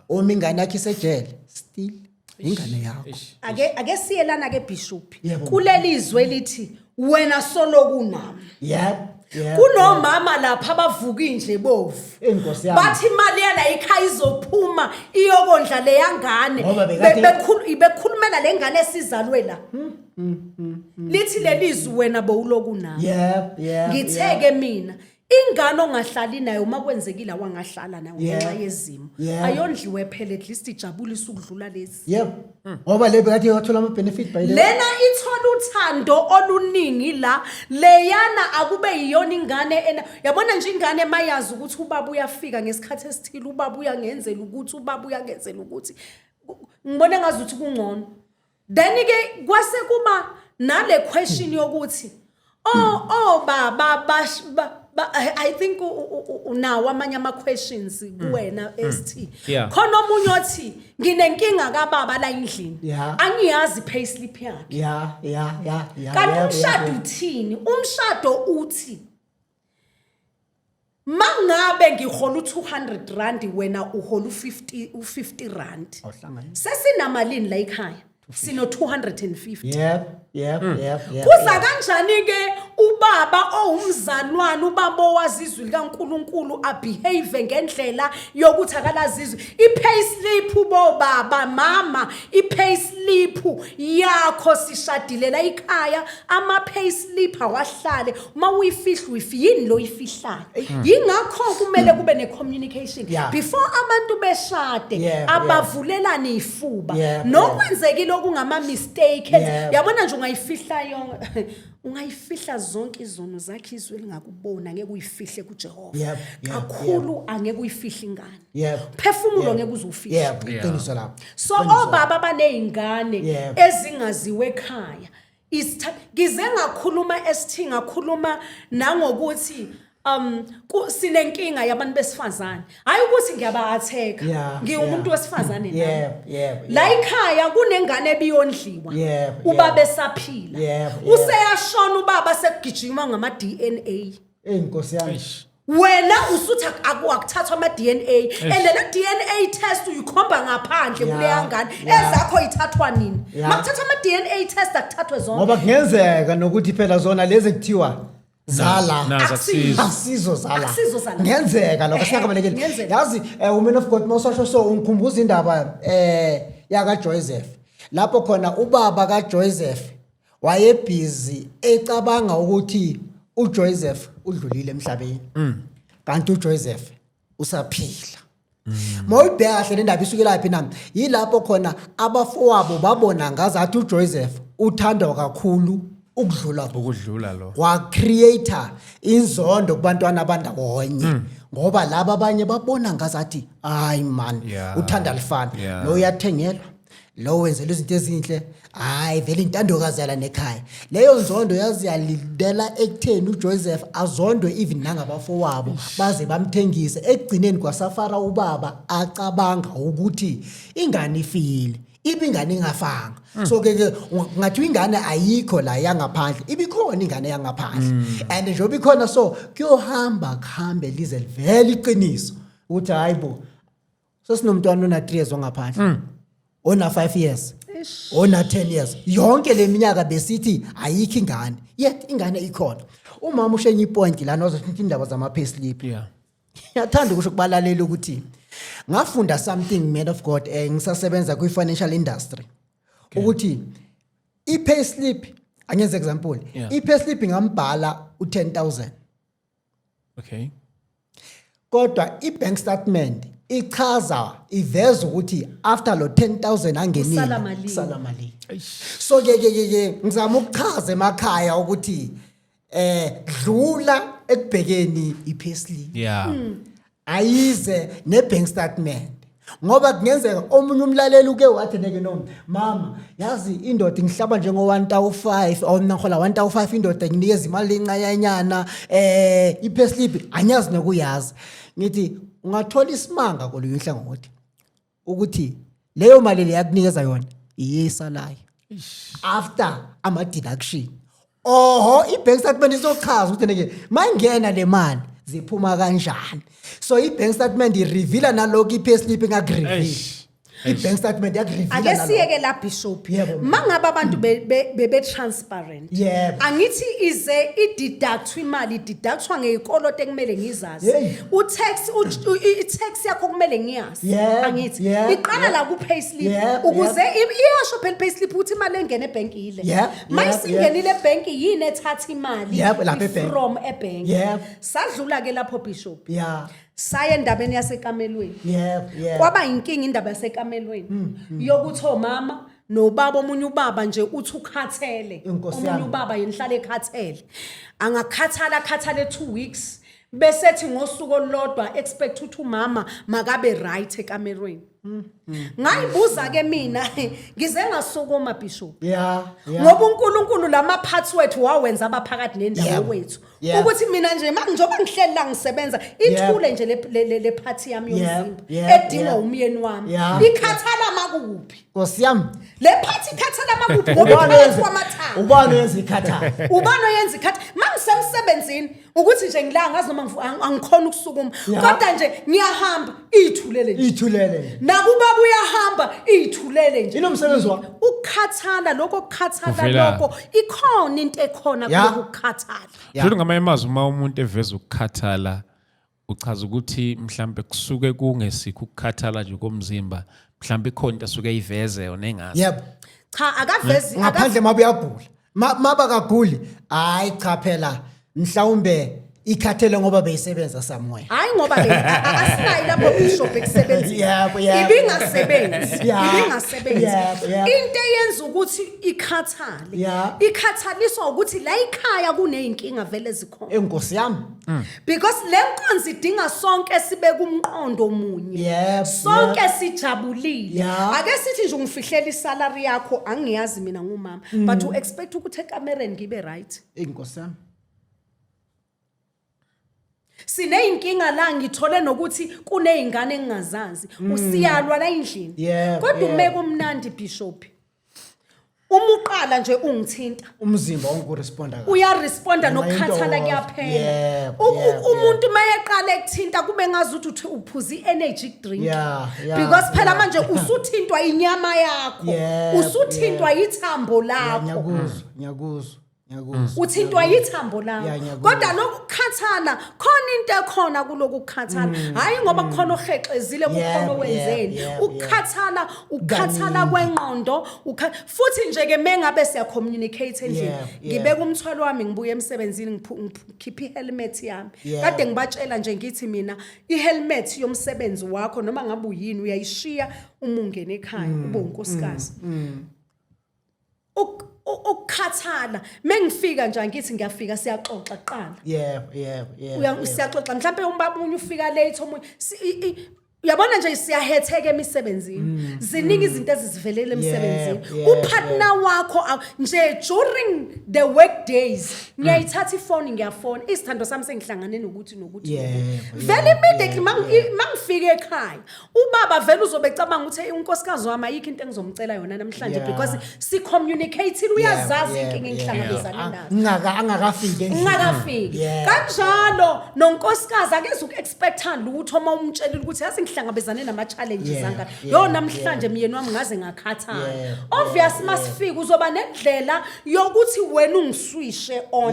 Uma ingane yakho isejele, still ingane yakho. Eish. Ake siyelana ke bishop, kuleli zwe lithi wena soloku nami. Yep. Kunomama lapha abavuka indle bovu. Inkosi yami. Bathi imali yala ekhaya izophuma iyokondla leyangane. Ngoba bekade- Bekhulumela lengane esizalwe la. Lithi lelizwi wena bowuloku nami. Yep. Ngitheke mina ingane ongahlali nayo, uma kwenzekile wangahlala nayo ngenxa yezimo, ayondliwe phela, at least ijabulise ukudlula lezi. Yep, ngoba le bekade wathola ama-benefit by the Lena ithola uthando oluningi la, leyana akube yiyona ingane ena. Yabona nje ingane mayazi ukuthi ubaba uyafika ngesikhathi esithile, ubaba uyangenzela ukuthi, ubaba uyangenzela ukuthi, ngibone ngazuthi kungcono. Then ke kwase kuba nale question yokuthi oh baba bash ba, I think unawo amanye ama questions kuwena ST. Khona omunye othi nginenkinga kababa la endlini, angiyazi payslip yakhe. Kanti umshado uthini? Umshado uthi Mangabe ngihola u200 rand, wena uhola u50, u50 rand. Awuhlangani. Sesinamalini la ekhaya? Sino 250. Yep. Kuza kanjani ke ubaba owumzalwane, ubaba owazi izwi likaNkuluNkulu, abehave ngendlela yokuthi akalazi izwi? I-payslip, bobaba, mama, i-payslip yakho, sishadile la ekhaya, ama-payslip awahlale. Uma uyifihla uyifi yini lo oyifihlayo? Yingakho kumele kube ne-communication before abantu beshade, abavulelane ifuba. Nokwenzekile okungama-mistake, yabona nje, ungayifihla yonke, ungayifihla zonke izono zakhe, izwe lingakubona, ngeke uyifihle kuJehova. Kakhulu angeke uyifihle ingane. Phefumulo ngeke uze ufihle. Yebo, iqiniso lapho. So obaba baney'ngane ezingaziwe ekhaya. Ngize ngakhuluma esithi ngakhuluma nangokuthi sinenkinga yabantu besifazane, hayi ukuthi ngiyaba-attack. Ngiwumuntu wesifazane nami. Yebo, yebo. La ekhaya kunengane ebiyondliwa ubaba esaphila. Useyashona ubaba, sekugijima ngama-DNA. Ey, Nkosi yami. Eish. Wena usuthi akuthathwa ama-DNA, and le DNA test uyikhomba ngaphandle kuleya ngane. Ezakho ithathwa nini? Makuthathwa ama-DNA test, akuthathwe zonke. Ngoba kungenzeka nokuthi phela zona lezi kuthiwa zala Nazo Akusizo. akusizo. Akusizo zala. Akusizo zala. Kungenzeka lokho, singakabalekeli. Kungenzeka. Yazi, woman of God, mawusasho so ungikhumbuza indaba yaka Joseph, lapho khona ubaba kaJoseph wayebhizi ecabanga ukuthi uJoseph udlulile emhlabeni, kanti uJoseph usaphila. Mawuyibheka kahle le ndaba isukela phi na? Yilapho khona abafowabo babona ngazathi uJoseph uthandwa kakhulu ukudlula bona. Ukudlula lo. Kwacreate inzondo kubantwana abandawonye, ngoba laba abanye babona ngazathi, hayi man, uthanda lifana. Lo uyathengelwa, lo wenzela izinto ezinhle, hayi vele intandokazi yala nekhaya. Leyo nzondo yazi yalindela ekutheni uJoseph azondwe even nangabafowabo, baze bamthengise. Ekugcineni kwasafara ubaba acabanga ukuthi ingane ifile, ibe ingane ingafanga. So ke ngathi ingane ayikho la yangaphandle, ibikhona ingane yangaphandle, and njengoba ikhona, so kuyohamba kuhambe lize livele iqiniso ukuthi hayi bo, sesinomntwana ona 3 years ongaphandle, ona 5 years, ona 10 years. Yonke le minyaka besithi ayikho ingane, yet ingane ikhona. Umama ushenye ipoint lana, ozothi indaba zama payslip. Ngiyathanda ukusho kubalalela ukuthi ngafunda something, man of God, ngisasebenza kwi-financial industry, ukuthi i-payslip, angenze example, i-payslip ingambhala u-10,000, kodwa i-bank statement ichaza, iveza ukuthi after lo 10,000 angenile, Kusala malini. kusala malini. So ke ngizama ukuchaza emakhaya ukuthi dlula ekubhekeni i-payslip, ayize ne-bank statement, ngoba kungenzeka omunye umlaleli uke wathi neke, "No mama, yazi indoda ngihlaba njengo 1005 or mina ngihola 1005, indoda nginikeza imali encanyanyana, i-payslip anyazi nokuyazi." Ngithi ungathola isimanga kolunye uhlangothi ukuthi leyo mali le yakunikeza yona iyesalayo after ama deduction. Oho, i-bank statement izochaza ukuthi neke mayingena le mali ziphuma kanjani. So i-bank statement ireveala nalokho i-payslip ingakureveal. Eish. I-bank statement yakureveala Ake nalokho. siyeke la, Bishop. Yebo. Mangabe abantu bebe transparent, angithi ize i-deduct imali, i-deductwa ngeyikoloto ekumele ngizazi. Utax, i-tax yakho kumele ngiyazi. Angithi iqala la ku payslip, ukuze iyasho phela payslip ukuthi imali engena ebank ile. Mayisingenile ebank, yini ethatha imali Yebo, lapha ebank. from ebank? Sadlula ke lapho, Bishop. Saya endabeni yasekamelweni. yebo yebo Kwaba inkinga indaba yasekamelweni yokuthi omama nobaba, omunye ubaba nje uthi ukhathele. Inkosi Omunye yami. ubaba yena ekhathele, angakhathala akhathale 2 weeks, bese ethi ngosuku olulodwa expect ukuthi umama makabe right ekamerweni. Ngayibuza ke mina, ngize ngasukuma, Bishop, ngoba uNkulunkulu lama parts wethu wawenza abaphakathi nendawo wethu, ukuthi mina nje njengoba ngihleli la ngisebenza, ithule nje le part yami yomzimba edingwa umyeni wami, ikhathala. makuphi. Nkosi yami. Le part ikhathala makuphi ngoba Ubani iphakathi oyenza kwamathambo. ubani oyenza ikhathala? Ubani oyenza ikhathi mangisemsebenzini ukuthi nje ngila ngazi noma angikhona ukusukuma kodwa nje ngiyahamba iyithulele nje. Ithulele. Nakubaba uyahamba iyithulele nje. Inomsebenzi wakho. Ukukhathala lokho kukhathala Kuvela- lokho ikhona into ekhona kulokhu kukhathala. Futhi ngamanye amazwi uma umuntu eveza ukukhathala uchaza ukuthi mhlambe kusuke kungesikho ukukhathala nje komzimba, mhlambe ikhona into asuke eyiveze yona engazi. Yebo. Cha akavezi Ngaphandle mabe uyagula. Maba kaguli, hayi cha phela mhlawumbe ikhathele ngoba beyisebenza somewhere. Hayi ngoba asinayi lapho bishop ekusebenzini. Yebo, yebo. Ibingasebenzi. Ibingasebenzi. Yebo, yebo. Into eyenza ukuthi ikhathale. Ikhathaliswa ukuthi la ekhaya kuneyinkinga vele ezikhona. Enkosi yami. Because le nkonzo idinga sonke sibeke umqondo munye. Sonke sijabulile. Ake sithi nje ungifihlela isalary yakho angiyazi mina ngumama but u expect ukuthi ekamereni ngibe right. Enkosi yami. Sineyinkinga la ngithole nokuthi kuneyingane engingazazi usiyalwa la endlini. Kodwa umeke umnandi bishop. Uma uqala nje ungithinta Umzimba wonke uresponda kahle. Uyaresponda Noma into nokukhathala off. kuyaphela. Yebo. Umuntu mayeqala ekuthinta kube ngazi ukuthi uphuza i-energy drink. Because phela manje usuthintwa inyama yakho, usuthintwa ithambo lakho. Ngiyakuzwa, ngiyakuzwa, ngiyakuzwa. Uthintwa yithambo lakho. Yeah, ngiyakuzwa. Kodwa lokhu kukhathala khona into ekhona kulokhu kukhathala. Hayi ngoba kukhona ohexezile kukhona owenzeni. Ukukhathala, ukukhathala kwengqondo, futhi nje ke mengabe siya communicate endlini. Ngibeka umthwalo wami ngibuye emsebenzini ngikhiphe ihelmet yami. Kade ngibatshela nje ngithi mina ihelmet yomsebenzi wakho noma ngabe uyini uyayishiya uma ungena ekhaya ube unkosikazi. Ukukhathala mengifika nje angithi ngiyafika siyaxoxa kuqala. Yebo, yebo, yebo, yebo. Siyaxoxa mhlawumbe ubaba omunye ufika late omunye uyabona nje siyahetheka emisebenzini. Ziningi izinto ezizivelela emsebenzini. Upartner wakho nje during the work days ngiyayithatha ifoni ngiyafona isithando sami sengihlangane nokuthi nokuthi nokuthi. Vele immediately mangifika ekhaya ubaba vele uzobe ecabanga ukuthi hey, unkosikazi wami ayikho into engizomcela yona namhlanje because si communicate uyazazi inkinga engihlangabezane nazo. Angakafiki endlini. Ungakafiki. Kanjalo nonkosikazi akeze uku-expecta lutho uma umtshelile ukuthi yazi ngihlangabezane nama-challenges angaka. Yo, namhlanje myeni wami ngaze ngakhathala. Obvious masifika uzoba nendlela yokuthi wena ungiswishe on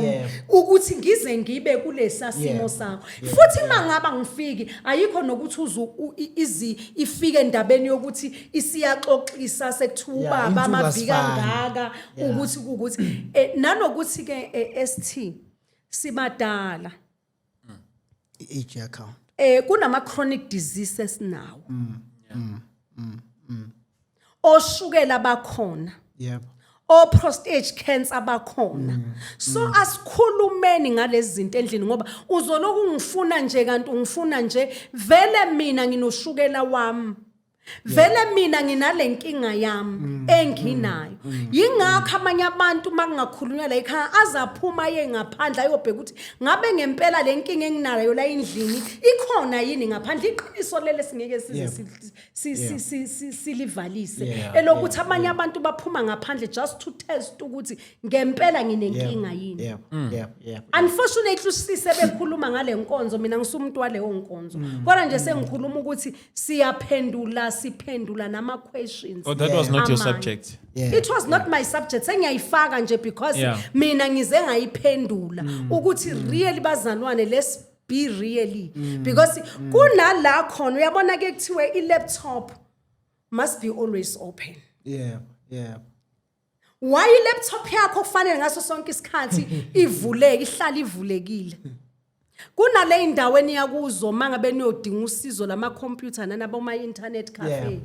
ukuthi ngize ngibe kulesa simo sakho. Futhi mangaba ngifiki ayikho nokuthi izi ifike endabeni yokuthi isiyaxoxisa sekuthiwa ubaba Insuku amaviki asifani. angaka ukuthi ukuthi nanokuthi ke ST sibadala. I-age account. Kunama chronic diseases nawo. Oshukela bakhona. O prostate cancer bakhona. So asikhulumeni ngalezi zinto endlini ngoba uzoloku ungifuna nje kanti ungifuna nje vele mina nginoshukela wami. Vele mina nginale nkinga yami enginayo. Yingakho amanye abantu makungakhulunywa la ekhaya azaphuma aye ngaphandle ayobheka ukuthi ngabe ngempela le nkinga enginayo la endlini ikhona yini ngaphandle. Iqiniso lele singeke size silivalise. Elokuthi abanye abantu baphuma ngaphandle just to test ukuthi ngempela nginenkinga yini. Unfortunately usise bekhuluma ngale nkonzo mina ngisumuntu waleyo nkonzo. Kodwa nje sengikhuluma ukuthi siyaphendula siphendula nama questions. Oh, that was not your Amanye. subject. It was not my subject. Sengiyayifaka nje because mina ngize ngayiphendula ukuthi really bazalwane let's be really because kunala khona uyabona ke kuthiwe i laptop must be always open. Why i laptop yakho kufanele ngaso sonke isikhathi ivuleke ihlale ivulekile? Kunale indawo eniyakuzo mangabe niyodinga usizo lama computer nanabo ma internet cafe.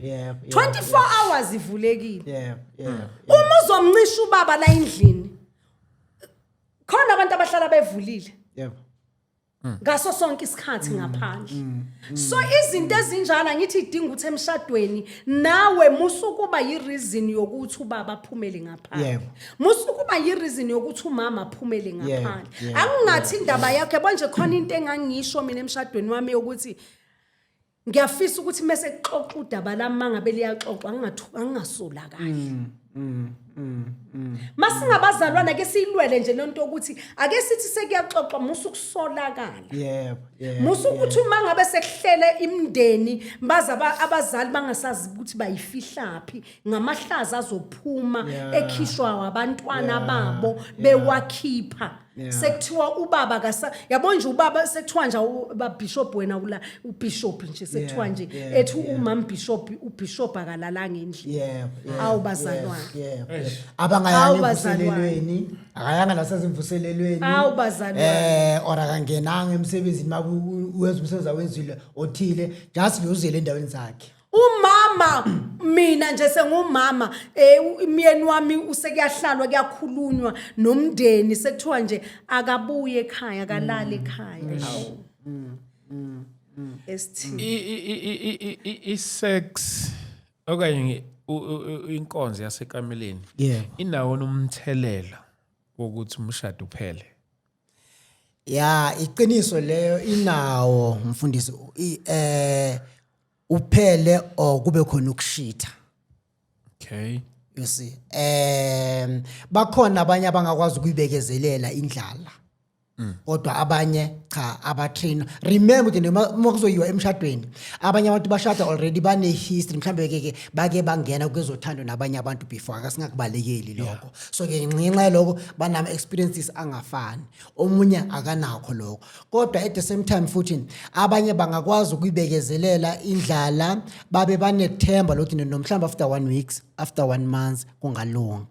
24 hours ivulekile. Uma uzomncisha ubaba la endlini khona abantu abahlala bevulile. Ngaso sonke isikhathi ngaphandle. So izinto ezinjalo ngithi idinga ukuthi emshadweni nawe musukuba yireason yokuthi ubaba aphumele ngaphandle. Musukuba yireason yokuthi umama aphumele ngaphandle. Angingathi indaba yakho yabo nje khona into engangisho mina emshadweni wami yokuthi Ngiyafisa ukuthi mase kuxoxa udaba lami, mangabe liyaxoxwa, angingasolakali. Masingabazalwana ke siyilwele nje lento ukuthi ake sithi sekuyaxoxwa, musu kusolakala. yebo yebo Musu ukuthi uma ngabe sekuhlele imindeni, baza abazali bangasazi ukuthi bayifihlaphi ngamahlaza azophuma ekhishwa abantwana babo bewakhipha. Sekuthiwa ubaba kasa yabo nje, ubaba sekuthiwa nje ba bishop, wena ula ubishop nje, sekuthiwa nje ethi umam bishop, ubishop akalalanga endlini. Yebo. Awu, bazalwane. Yebo. Abangayanga Awu, bazalwane. emvuselelweni, akayanga nasezimvuselelweni. Awu, bazalwane. Or akangenanga emsebenzini, maku wenza umsebenzi awenzile othile, just uzele endaweni zakhe. Umama, mina nje sengumama, umyeni wami usekuyahlalwa, kuyakhulunywa nomndeni, sekuthiwa nje akabuye ekhaya, akalali ekhaya. Awu, ST. I-sex okanye inkonzo yasekameleni inawo nomthelela wokuthi umshado uphele? Ya, iqiniso leyo, inawo mfundisi, uphele or kube khona ukushitha. You see, bakhona abanye abangakwazi ukuyibekezelela indlala, kodwa abanye cha, abatrain. Remember ukuthi noma uma kuzoyiwa emshadweni, abanye abantu bashada already bane history, mhlambe ke bake bangena kwezothando nabanye abantu before, akasingakubalekeli lokho. So ke ngenxa yaloko banama experiences angafani, omunye akanakho lokho. Kodwa at the same time futhi abanye bangakwazi ukuyibekezelela indlala, babe banethemba lokuthi nomhlawumbe after one weeks, after one month kungalunga.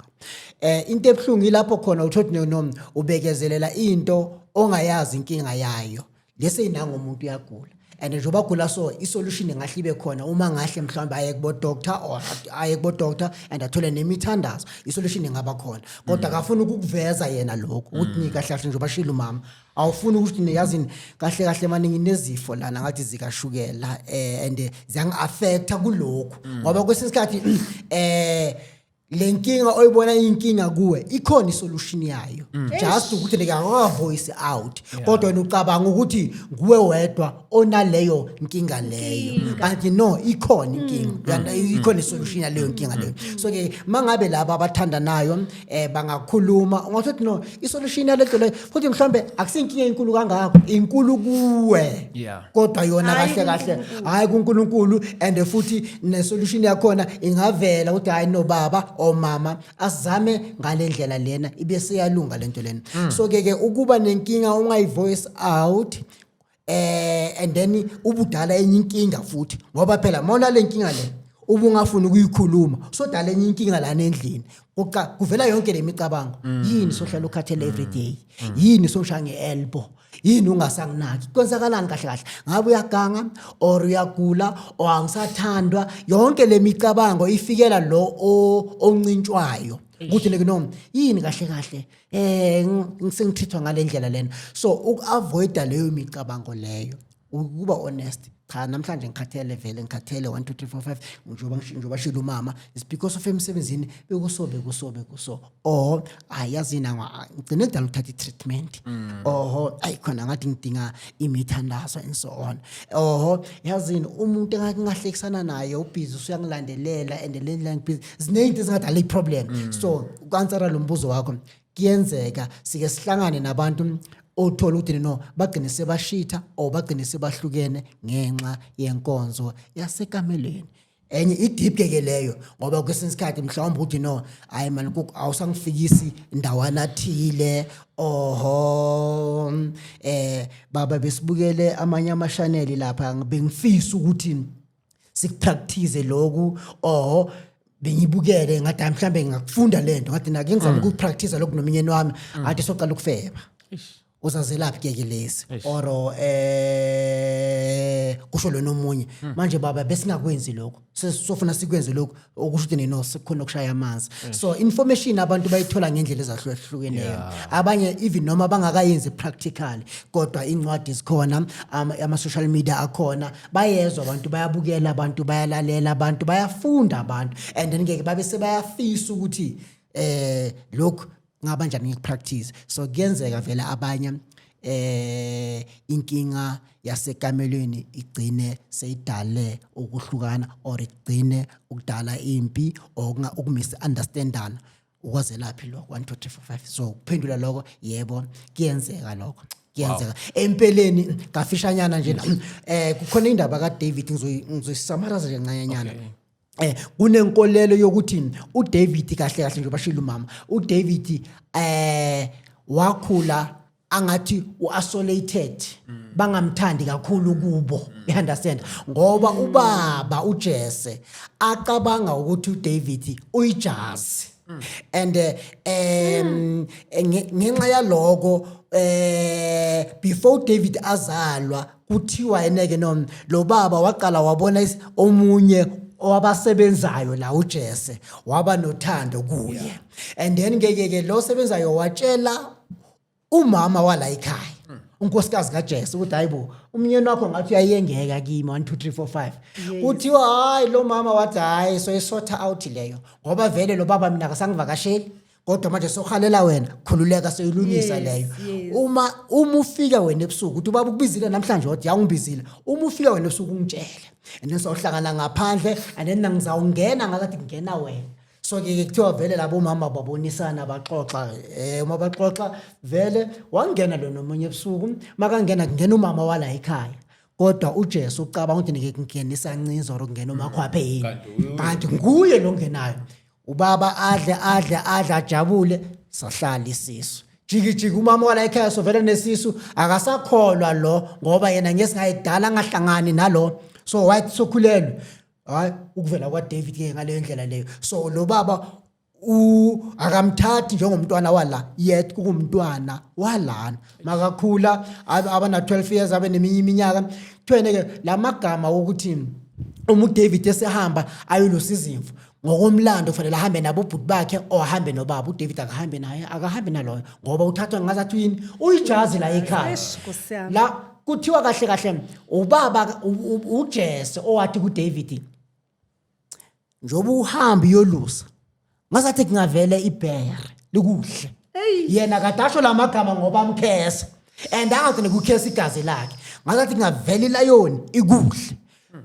Into ebuhlungu ilapho khona uthothi no ubekezelela into ongayazi inkinga yayo, lese inanga umuntu uyagula, and njengoba agula so isolution ingahle ibe khona uma ngahle mhlawumbe aye kubo doctor or aye kubo doctor and athole nemithandazo, isolution ingaba khona. Kodwa akafuni ukukuveza yena lokho ukuthi ni kahle kahle, njengoba shilo umama, awufuni ukuthi niyazini kahle kahle manje nginezifo lana ngathi zikashukela, and ziyangi-affecta kulokhu, ngoba kwesinye isikhathi le nkinga oyibona inkinga kuwe ikhona isolution yayo, just ukuthi like akaka voice out, kodwa wena ucabanga ukuthi nguwe wedwa onaleyo nkinga leyo, kanti no, ikhona inkinga. Ikhona isolution yaleyo nkinga leyo. So ke mangabe laba abathandanayo bangakhuluma, ungathi no, isolution yaleyo leyo futhi mhlambe akusinkinga enkulu kangako, inkulu kuwe, kodwa yona Hhayi kahle kahle kuNkulunkulu. Hayi kuNkulunkulu, and futhi nesolution yakhona ingavela ukuthi hayi no, baba or mama, asizame ngale ndlela lena, ibe seyalunga lento lena. So ke ke ukuba nenkinga ungayi voice out, and then ubudala enye inkinga futhi, ngoba phela mawuna le nkinga le ubungafuni ukuyikhuluma, sodala enye inkinga lana endlini. Kuvela yonke le micabango: yini sohlala ukhathele every day? Yini soshaya nge-elbow? Yini ungasanginaki? Kwenzakalani kahle kahle? Ngabe uyaganga or uyagula or angisathandwa? Yonke le micabango ifikela lo oncintshwayo ukuthi like no, yini kahle kahle ngisengithithwa ngale ndlela lena? So uku-avoida leyo micabango leyo, ukuba honest: cha, namhlanje ngikhathele vele, ngikhathele 1 2 3 4 5, njengoba shilo umama, it's because of emsebenzini bekuso bekuso bekuso, or hayi yazini, ngigcine kudala ukuthatha i-treatment, oho ayi khona ngathi ngidinga imithandazo and so on, oho yazini umuntu engake ngahlekisana naye ubhizi usuyangilandelela and le ndlela ngibhizi, ziningi into ezingadala i-problem. So uku-answera lo mbuzo wakho, kuyenzeka sike sihlangane nabantu othola ukuthi no, bagcine sebashitha or bagcine sebahlukene ngenxa yenkonzo yasekamelweni. Enye i-deep ke leyo, ngoba kwesinye isikhathi mhlawumbe uthi no, hayi man, awusangifikisi ndawana thile, oho baba besibukele amanye amashaneli lapha, bengifisa ukuthi sikupractice lokhu, or bengibukele ngathi hayi mhlambe ngingakufunda lento, ngathi nake ngizama ukupractice lokhu nomnyeni wami, athi soqala ukufeba, uzazelaphi ke ke lesi, or kusho lona omunye manje baba besingakwenzi lokho, sesofuna sikwenze lokho, okusho ukuthi nino sekukhona ukushaya amanzi. So information abantu bayithola ngendlela ezahlukahlukeneyo. Abanye even noma bangakayenzi practically, kodwa incwadi zikhona, ama social media akhona, bayezwa abantu, bayabukela abantu, bayalalela abantu, bayafunda abantu, and then ngeke babe sebayafisa ukuthi lokhu ngaba njani ngikupractice. So kuyenzeka vele abanye. Inkinga yasekamelweni igcine seyidale ukuhlukana or igcine ukudala impi or ukumisunderstandana. Ukwazelaphi lokho? 1 2 3 4 5. So ukuphendula lokho, yebo, kuyenzeka lokho, kuyenzeka empeleni. Kafishanyana nje, kukhona indaba kaDavid, ngizoyisummarize nje kancanyana. Kunenkolelo yokuthi uDavid, kahle kahle nje bashilo umama, uDavid wakhula angathi uisolated, bangamthandi kakhulu kubo, you understand, ngoba ubaba uJesse acabanga ukuthi uDavid uyijazi and ngenxa yaloko, before David azalwa, kuthiwa yeneke no lo baba waqala wabona omunye owabasebenzayo la uJesse, waba nothando kuye, and then ke ke lo sebenzayo watshela umama wala ekhaya, unkosikazi kaJesse, ukuthi hayibo, umnyeni wakho ngathi uyayengeka kimi, 1 2 3 4 5. Kuthiwa hayi, lo mama wathi hayi, so isorta out leyo, ngoba vele lo baba mina akasangivakasheli, kodwa manje sohalela wena, khululeka, soyilungisa leyo. Uma ufika wena ebusuku, uthi ubaba ukubizile namhlanje, wathi yawungibizile, uma ufika wena ebusuku ungitshele, and then sohlangana ngaphandle, and then ngizawungena ngathi kungena wena. So ke kuthiwa vele labo mama babonisana, baxoxa, uma baxoxa vele wangena lo nomunye ebusuku. Makangena, kungena umama wala ekhaya, kodwa uJesu ucabanga ukuthi nike kungenisa ncinzo or kungena umakhwaphe yini, kanti nguye lo ngenayo. Ubaba adle, adle, adle, ajabule, sahlala isisu jiki jiki. Umama wala ekhaya sovela nesisu, akasakholwa lo, ngoba yena ngesingayidala angahlangani nalo, so wathi sokhulelwe. Hayi, ukuvela kwaDavid ke ngaleyo ndlela leyo. So lo baba akamthathi njengomntwana wala, yet kungumntwana walana. Makakhula abana 12 years, abe neminye iminyaka, kuthiwene ke lamagama wokuthi uma uDavid esehamba ayolusa izimvu, ngokomlando kufanele ahambe nabo ubhuti bakhe or ahambe nobaba. uDavid akahambe naye, akahambe naloyo, ngoba uthathwa ngazathi yini, uyijazi la ekhaya. Eish, Nkosi yami. La kuthiwa kahle kahle ubaba uJesse owathi kuDavid, njoba uhamba uyolusa, ngazathi kungavele ibhere likuhle. Yena kadasho lamagama ngoba amkhesa and angagcine kukhesa igazi lakhe, ngazathi kungavela ilayoni ikuhle.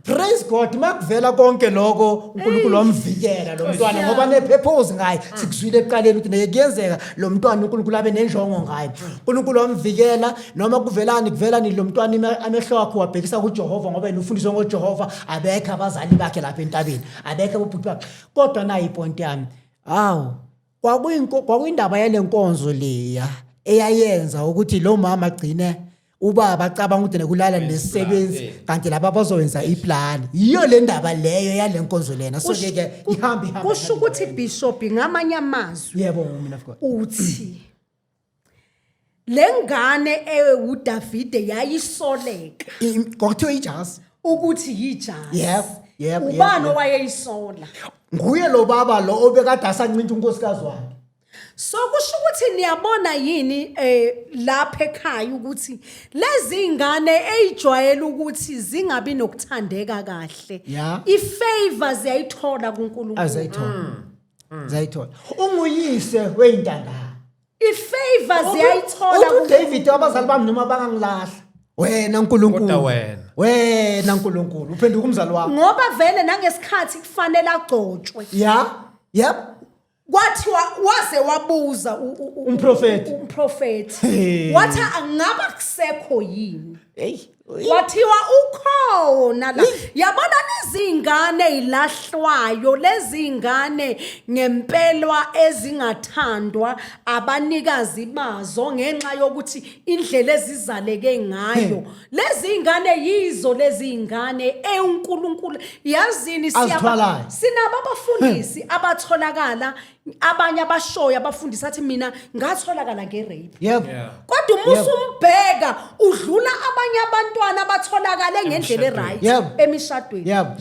Praise God, makuvela konke lokho, uNkulunkulu wamvikela lo mntwana ngoba nepurpose ngaye. Sikuzwile ekuqaleni ukuthi neke kuyenzeka lo mntwana uNkulunkulu abe nenjongo ngaye. uNkulunkulu wamvikela noma kuvelani kuvelani. Lo mntwana amehlo akhe wabhekisa kuJehova, ngoba yena ufundiswe ngoJehova. Abekho abazali bakhe lapha entabeni, abekho abobhuti bakhe, kodwa nayi ipoint yami. Hawu, kwakuyindaba yale nkonzo leya eyayenza ukuthi lo mama agcine ubaba acabanga ukuthi nekulala nesisebenzi, kanti laba bazowenza iplan. Yiyo le ndaba leyo yale nkonzo lena. So ke ke ihambe ihambe. Kusho ukuthi, Bishop, ngamanye amazwi, Yebo, woman of God. uthi le ngane ewuDavide yayisoleka Kwakuthiwa ijazi ukuthi yijazi. Yebo. Ubani owayeyisola? Nguye lo baba lo obekade asancinta unkosikazi wakhe. So kusho ukuthi niyabona yini lapha ekhaya ukuthi lezi ingane eyijwayele ukuthi zingabi nokuthandeka kahle, ifavor ziyayithola kuNkulunkulu? Azayithola, zayithola. Unguyise weyintandane. Ifavor ziyayithola. Uthi uDavid, abazali bami noma bangangilahla, wena uNkulunkulu Kodwa wena. Wena uNkulunkulu uphenduka umzali wakho. Ngoba vele nangesikhathi kufanele agcotshwe, ya yep kwathiwa waze wabuza Umprofethi. Umprofethi. Hey. Wathi angaba kusekho yini? Hey. Kwathiwa ukhona la. Yabona lezingane ezilahlwayo, lezingane ngempelwa ezingathandwa abanikazi bazo ngenxa yokuthi indlela ezizaleke ngayo, lezi ngane yizo lezi ngane eUNkulunkulu yazini. Azithwalayo. Sinabo abafundisi abatholakala, abanye abashoyo abafundisi athi mina ngatholakala ngerape, kodwa uma usumbheka udlula abanye abantwana abatholakale ngendlela eright emishadweni. Yebo.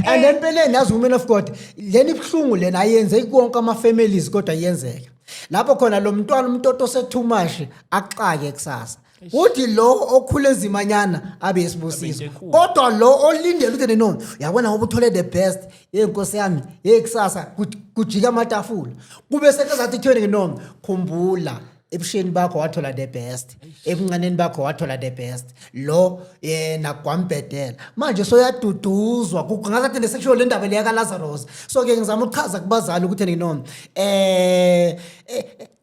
And empeleni, yazi, women of God, lena ibuhlungu lena, ayenzeki konke ama-families, kodwa iyenzeka lapho khona lo mntwana umtoto se-too much axake kusasa, uthi lo okhule enzimanyana abe isibusiso, Abe into kodwa lo olindele ukuthi no, yabona, ngoba uthole the best, ye nkosi yami, ye kusasa kujika amatafula, kube sekazathi kuthiwe no, khumbula. Ebusheni bakho wathola the best, ebuncaneni bakho wathola the best, lo yena kwambhedela. Manje soyaduduzwa ngazathi lesekusho le ndaba leya kaLazarus. So ke ngizama ukuchaza kubazali ukuthi no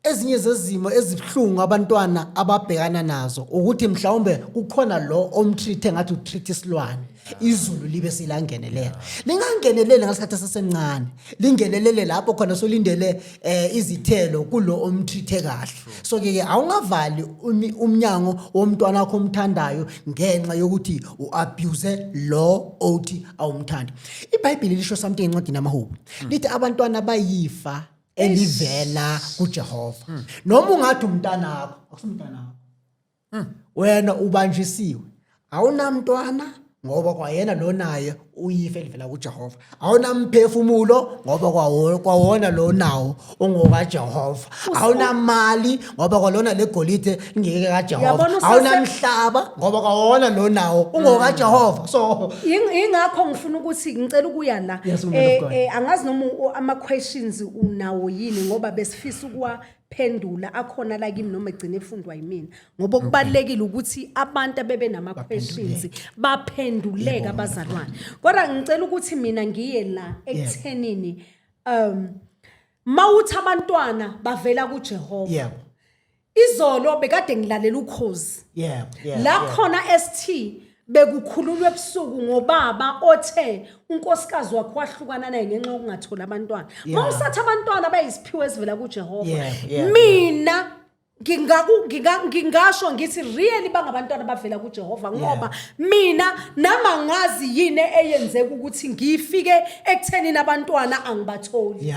ezinye zezimo ezibuhlungu abantwana ababhekana nazo ukuthi mhlawumbe kukhona lo omtreat ngathi utreat isilwane, izulu libe silangenelela. Lingangenelele ngasikhathi sasemncane, lingenelele lapho khona solindele izithelo kulo omtreat kahle. So ke awungavali umnyango womntwana wakho omthandayo ngenxa yokuthi uabuse lo othi awumthandi. IBhayibheli lisho something encwadini yamaHubo, lithi abantwana bayifa elivela kuJehova. Noma ungathi umntanakho, akusumntanakho, wena ubanjisiwe, awunamntwana ngoba kwayena lo naye uyifa elivela kuJehova. Awunamphefumulo ngoba kwawona lo nawo ungokaJehova. Awunamali ngoba kwalona legolide lingeke kaJehova. Uyabona Awunamhlaba ngoba kwawona lo nawo ungokaJehova. So Ingakho ngifuna ukuthi ngicela ukuya la. Yes, woman of God. Angazi noma ama questions unawo yini, ngoba besifisa ukuwaphendula akhona la kimi noma egcine efundwa yimina, ngoba kubalekile ukuthi abantu abebe nama questions baphenduleke abazalwane. Kodwa ngicela ukuthi mina ngiye la ekuthenini mawuthi abantwana bavela kuJehova. Izolo bekade ngilalela Ukhozi la khona ST bekukhulunywa ebusuku ngobaba othe unkosikazi wakhe wahlukana naye ngenxa yokungatholi abantwana. Mawusathi abantwana bayisiphiwo esivela kuJehova, mina ngingasho ngithi really bangabantwana bavela kuJehova, ngoba mina nama ngazi yini eyenzeka ukuthi ngifike ekuthenini abantwana angibatholi,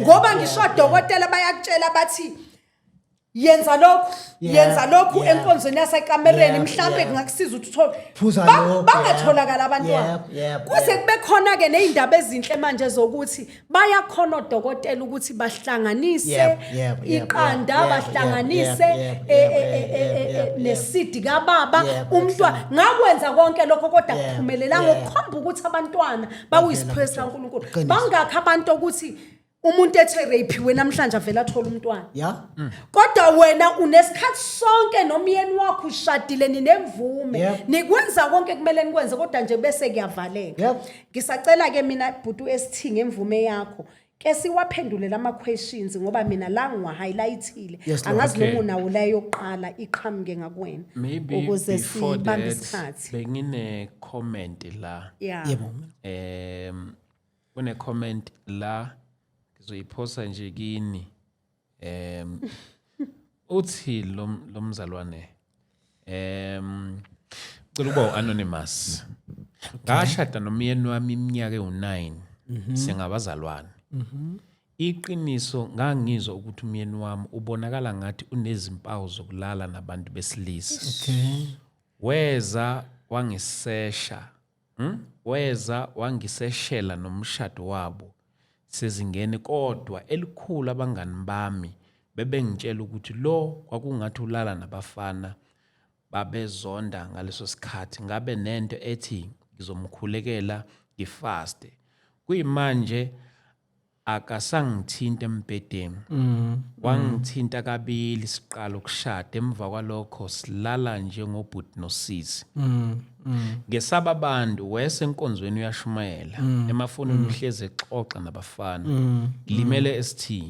ngoba ngisho odokotela bayakutshela bathi yenza lokhu, yenza lokhu enkonzweni yasekamereni, mhlambe kungakusiza ukuthi uthole Phuza lokhu, bangatholakala abantwana. Kuze kube khona ke nezindaba ezinhle manje zokuthi bayakhona odokotela ukuthi bahlanganise iqanda, bahlanganise nesidi kababa umntwana. Ngakwenza konke lokho kodwa kuphumelelanga, okukhomba ukuthi abantwana bawuyisiphiwo sikaNkulunkulu. Qiniso. Bangakho abantu ukuthi umuntu ethe rape namhlanje avela athola umntwana, kodwa wena unesikhathi sonke nomyeni wakho, ushadile, ninemvume, nikwenza konke kumele nikwenze, kodwa nje bese kuyavaleka. Ngisacela ke mina bhutu esithi ngemvume yakho ke siwaphendule lama questions, ngoba mina la ngiwa-highlightile. Yes, Lord. Angazi noma unawo la yokuqala iqhamuke ngakuwena Maybe ukuze before sibambe that, isikhathi. Bengine comment la. Yeah. Kune comment la ngizoyiphosa nje kini. Uthi lo mzalwane cela ukuba anonymous. Ngashada nomyeni wami iminyaka ewu9, singabazalwane. Iqiniso ngangizwa ukuthi umyeni wami ubonakala ngathi unezimpawu zokulala nabantu besilisa. Weza wangisesha? Weza wangiseshela nomshado wabo sezingene, kodwa elikhulu abangani bami bebengitshela ukuthi lo kwakungathi ulala nabafana. Babezonda ngaleso sikhathi. Ngabe nento ethi ngizomkhulekela, ngifaste. Kuyimanje akasangithinta embhedeni. Wangithinta kabili siqala ukushada, emva kwalokho silala njengobhuti nosisi. Ngesaba abantu wese enkonzweni uyashumayela, emafonini uhlezi exoxa nabafana. Limele ST,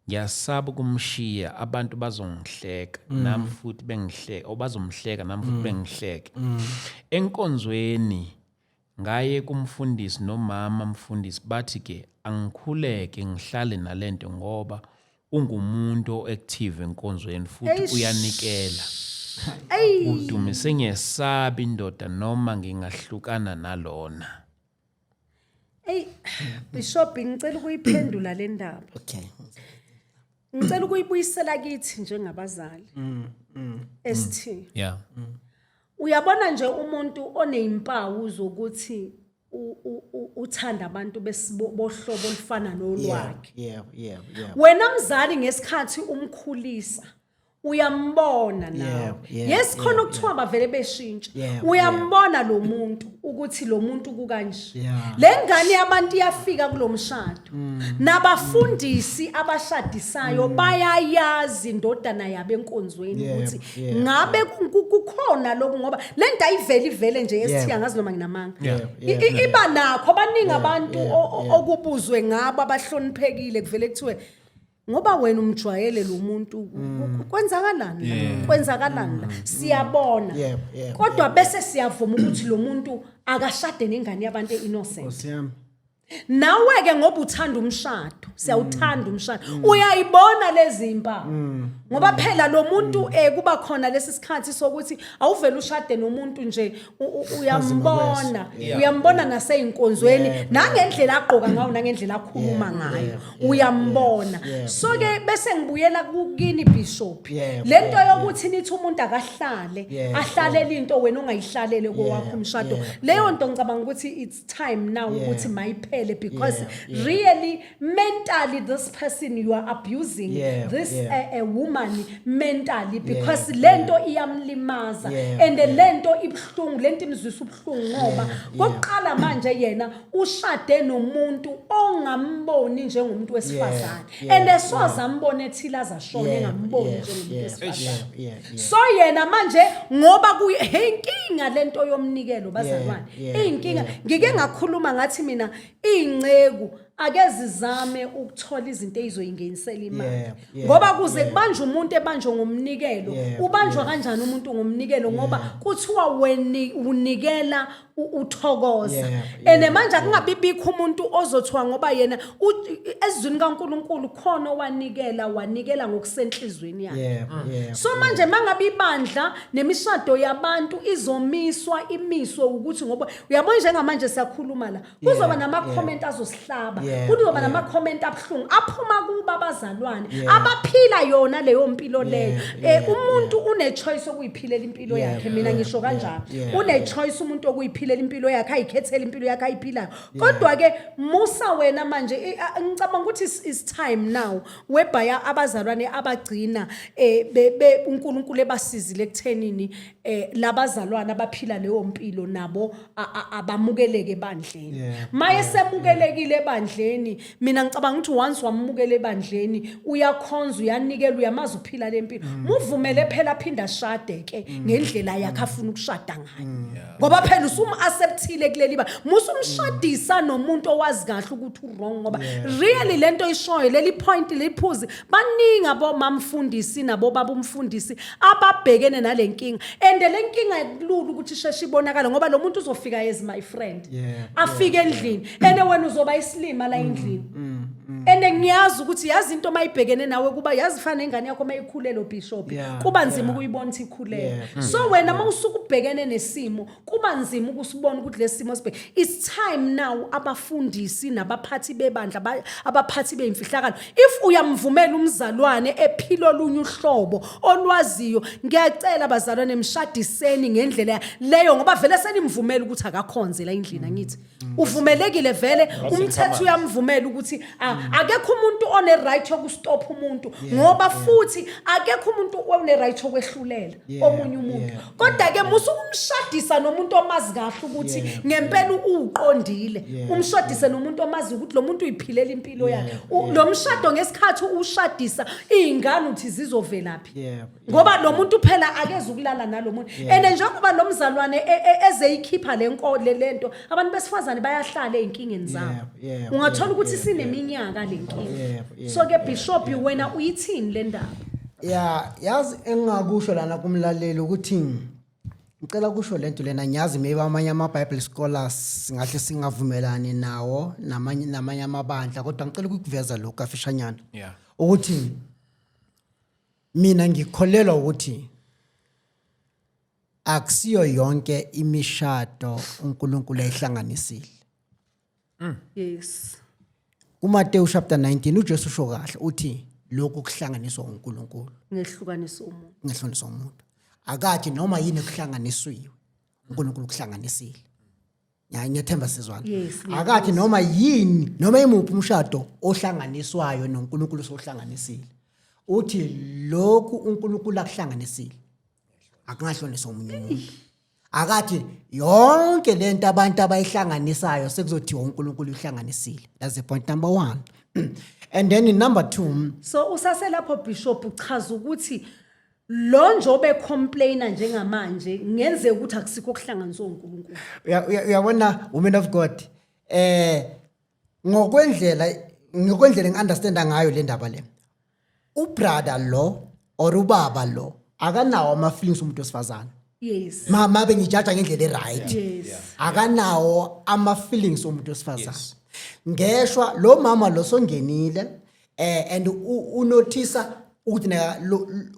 ngiyasaba ukumshiya, abantu bazongihleka nami futhi bengihleke, obazomhleka nami futhi bengihleke. Enkonzweni ngaye kumfundisi nomama mfundisi, bathi ke angikhuleke ngihlale nalento ngoba ungumuntu oactive enkonzweni futhi Eish. uyanikela. Ey. Udumise, ngiyesaba indoda noma ngingahlukana nalona. Ey, Bishop, ngicela ukuyiphendula le ndaba. Okay. Ngicela ukuyibuyisela kithi njengabazali. ST. Uyabona nje umuntu onezimpawu zokuthi uthanda abantu bohlobo olufana nolwakhe. Wena mzali ngesikhathi umkhulisa Uyambona nawe. Yeah, Yes, khona okuthiwa bavele beshintsha. Uyambona lo muntu ukuthi lo muntu kukanje. Le ngane yabantu iyafika kulomshado, nabafundisi abashadisayo bayayazi indodana yabo enkonzweni ukuthi ngabe kukhona lokhu, ngoba le nto ayivele ivele nje esithi angazi noma nginamanga. Iba nakho baningi abantu okubuzwe ngabo abahloniphekile, kuvele kuthiwe ngoba wena umjwayele lo muntu, kwenzakalani la? Kwenzakalani la? Siyabona, kodwa bese siyavuma ukuthi lo muntu akashade nengane yabantu e-innocent. Nkosi yami. Nawe ke, ngoba uthanda umshado, siyawuthanda umshado, uyayibona lezi impawu, ngoba phela lo muntu kuba khona lesi sikhathi sokuthi awuvele ushade nomuntu nje, uyambona, uyambona naseyinkonzweni, nangendlela agqoka ngayo, nangendlela akhuluma ngayo, uyambona. So ke bese ngibuyela kukini, bishop, lento yokuthi nithi umuntu akahlale ahlalele into wena ongayihlalele kowakho umshado, leyo nto ngicabanga ukuthi it's time now ukuthi mayiphele, because really, mentally, this person you are abusing, this a woman mentally, because lento iyamlimaza and lento ibuhlungu, lento imzwisa ubuhlungu, ngoba kokuqala manje yena ushade nomuntu ongamboni njengomuntu wesifazane, and esoze ambone ethile azashona engamboni njengomuntu wesifazane. So yena manje ngoba kuye, hey, inkinga lento yomnikelo, bazalwane, inkinga. Ngike ngakhuluma ngathi mina iy'nceku ake zizame ukuthola izinto ey'zoyingenisela imali, ngoba kuze kubanjwe umuntu ebanjwe ngomnikelo, ubanjwa kanjani umuntu ngomnikelo? Ngoba kuthiwa weni unikela uthokoza. And manje akungabi bikho umuntu ozothiwa ngoba yena ezwini kaNkuluNkulu khona owanikela, wanikela ngokusenhlizweni yakhe. So manje mangabe ibandla nemishado yabantu izomiswa, imiswe ukuthi ngoba uyabona njengamanje siyakhuluma la, kuzoba nama-comment azosihlaba, kuzoba nama-comment abuhlungu aphuma kuba abazalwane abaphila yona leyo mpilo leyo. Umuntu une-choice okuyiphilela impilo yakhe, mina ngisho kanjalo. Une-choice umuntu okuyiphilela impilo yakhe, ayikhethele impilo yakhe ayiphilayo. Kodwa-ke musa wena manje, ngicabanga ukuthi it's time now whereby abazalwane abagcina uNkulunkulu ebasizile ekuthenini labazalwane abaphila leyo mpilo nabo abamukeleke ebandleni. Maye semukelekile ebandleni, mina ngicabanga ukuthi once wamukela ebandleni, uyakhonza, uyanikela, uyamazi uphila le mpilo, muvumele phela aphinda ashade ke ngendlela yakhe afuna ukushada ngayo, ngoba phela usum-acceptile kuleli ba musumshadisa nomuntu owazi kahle ukuthi u-wrong, ngoba really lento ishoyo leli point liphuzi, baningi abomamfundisi nabo baba umfundisi ababhekene nale nkinga, and le nkinga kulula ukuthi isheshe ibonakale, ngoba lo muntu uzofika as my friend, afike endlini, and wena uzoba isilima la endlini. And ngiyazi ukuthi yazi into mayibhekene nawe kuba yazi fana nengane yakho mayikhulelo, bishop, kuba nzima ukuyibona ukuthi ikhulele. So wena mawusuka ubhekene nesimo, kuba nzima ukusibona ukuthi lesi simo sibheke. It's time now abafundisi nabaphathi bebandla, abaphathi beyimfihlakalo, if uyamvumela umzalwane ephila olunye uhlobo olwaziyo, ngiyacela bazalwane, mshadiseni ngendlela leyo, ngoba vele senimvumela ukuthi akakhonze la endlini. Angithi uvumelekile vele, umthetho uyamvumela ukuthi akekho umuntu one right yokustop umuntu, ngoba futhi akekho umuntu one right yokwehlulela omunye umuntu. Kodwa ke musu ukumshadisa nomuntu omazi kahle ukuthi ngempela uqondile, umshadise nomuntu omazi ukuthi lo muntu uyiphilela impilo yakhe. Lo mshado ngesikhathi ushadisa izingane uthi zizovelaphi? Ngoba lo muntu phela akeze ukulala nalo muntu, and njengoba lo mzalwane ezeyikhipha le nko le lento, abantu besifazane bayahlala ey'nkingeni zabo. Ungathola ukuthi sineminyaka le nkinga. So ke bishop, wena uyithini le ndaba? Ya, yazi engingakusho lana kumlaleli ukuthi ngicela kusho lento lena. Ngiyazi maybe amanye ama-Bible scholars singahle singavumelani nawo, namanye amabandla, kodwa ngicela ukukuveza lokhu kafishanyana ukuthi mina ngikholelwa ukuthi akusiyo yonke imishado uNkulunkulu ayihlanganisile. KuMateyu chapter 19 uJesu usho kahle, uthi lokhu kuhlanganiswa uNkulunkulu ngehlukanisa umuntu. Ngehlukaniswa umuntu. Akathi noma yini ekuhlanganisiwe uNkulunkulu kuhlanganisile. Ngiyathemba sizwana. Yes. Akathi noma yini, noma imuphi umshado ohlanganiswayo noNkulunkulu sohlanganisile. Uthi lokhu uNkulunkulu akuhlanganisile akungahloniswa omunye umuntu. Akathi yonke lento abantu abayihlanganisayo sekuzothiwa uNkulunkulu uhlanganisile. That's the point number 1. And then number 2, So usaselapho, Bishop, uchaza ukuthi lo njobe complainer njengamanje ngenzeka ukuthi akusikho okuhlanganiswa uNkulunkulu. Uyabona, woman of God, ngokwendlela ngi-understanda ngayo le ndaba le, ubrother lo or ubaba lo akanawo ama-feelings umuntu wesifazane. Mabe ngijaja ngendlela e-right, akanawo ama-feelings omuntu wesifazane. Ngeshwa lo mama lo songenile and unothisa ukuthi na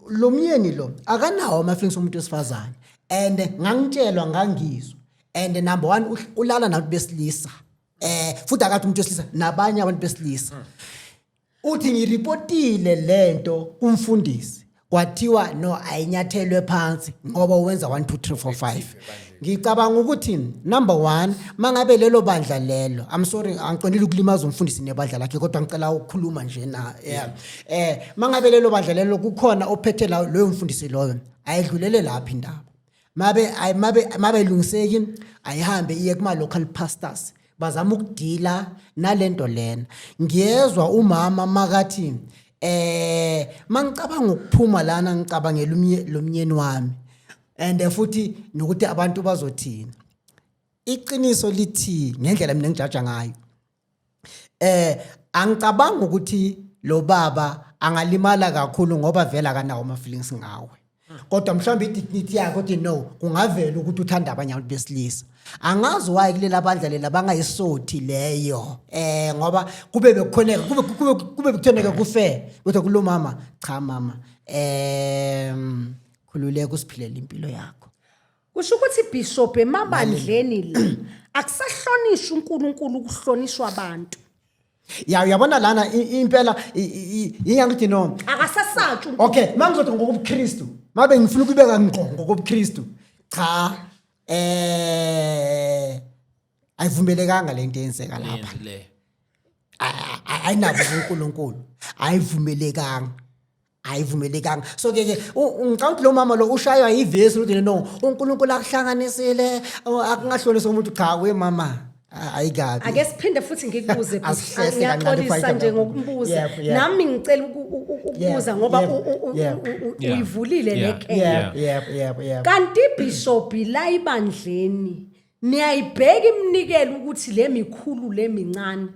lo myeni lo akanawo ama-feelings omuntu wesifazane, and ngangitshelwa, ngangizwa, and number one, ulala nabantu besilisa, futhi akathi umuntu wesilisa, nabanye abantu besilisa. Uthi ngiripotile lento kumfundisi, kwathiwa no, ayinyathelwe phansi ngoba wenza 1 2 3 4 5. Ngicabanga ukuthi number 1, mangabe lelo bandla lelo, I'm sorry, angiqondile ukulimaza umfundisi nebandla lakhe, kodwa ngicela ukukhuluma nje na, yeah, mangabe lelo bandla lelo kukhona ophethe la, loyo mfundisi loyo ayidlulele lapha indaba. Mabe mabe ilungiseki, ayihambe iye kuma local pastors, bazama ukudila nalento lena. Ngiyezwa umama makathi mangicabanga ukuphuma lana, ngicabangela lomnyeni wami and futhi nokuthi abantu bazothini. Iqiniso lithi, ngendlela mina ngijaja ngayo, angicabanga ukuthi lo baba angalimala kakhulu ngoba vele akanawo ama feelings ngawe, kodwa mhlawumbe i-dignity yakhe uthi no, kungavela ukuthi uthanda abanye abantu besilisa. Angazi why kulela bandla lela bangayisothi leyo, ngoba kube bekukhoneka, kube bekuthoneka kufair ukuthi kulo mama, cha mama, khululeka, usiphilela impilo yakho. Kusho ukuthi, Bishop, emabandleni la akusahlonishwa uNkulunkulu, ukuhlonishwa abantu. Ya, uyabona lana, impela ingakuthi no. Akasasatshwa. Okay, mangizothi ngokobuKristu, mabe ngifuna ukubeka ngqo ngokobuKristu, cha, ayivumelekanga lento eyenzeka lapha. Yenze le. Ayinabo uNkulunkulu, ayivumelekanga, ayivumelekanga. So ke ngicabanga ukuthi lo mama lo ushaywa ivesi ukuthi no, uNkulunkulu akuhlanganisile, akungahlonisa umuntu. Cha we mama, ayikabi. Ake siphinde futhi ngikubuze, Bishop. Asihlehle kancane. Ngiyaxolisa fight nje about- ngokumbuza. Yebo. Nami ngicela ukubuza ngoba uyivulile le khele. Yebo. Kanti, Bishop, la ibandleni niyayibheka iminikelo ukuthi le mikhulu, le mincane?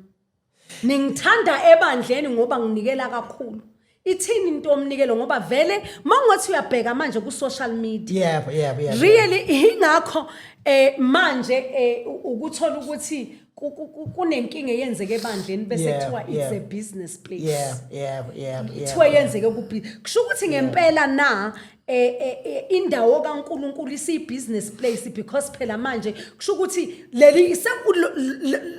Ningithanda ebandleni ngoba nginikela kakhulu. Ithini into omnikelo? Ngoba vele mawungathi uyabheka manje ku social media, yebo yebo yebo really, ingakho manje ukuthola ukuthi kunenkinga eyenzeke ebandleni bese kuthiwa it's a business place. yebo yebo yebo Kuthiwa yenzeke kuphi? Kusho ukuthi ngempela na indawo kaNkuluNkulu isiyi-business place? Because phela manje kusho ukuthi leli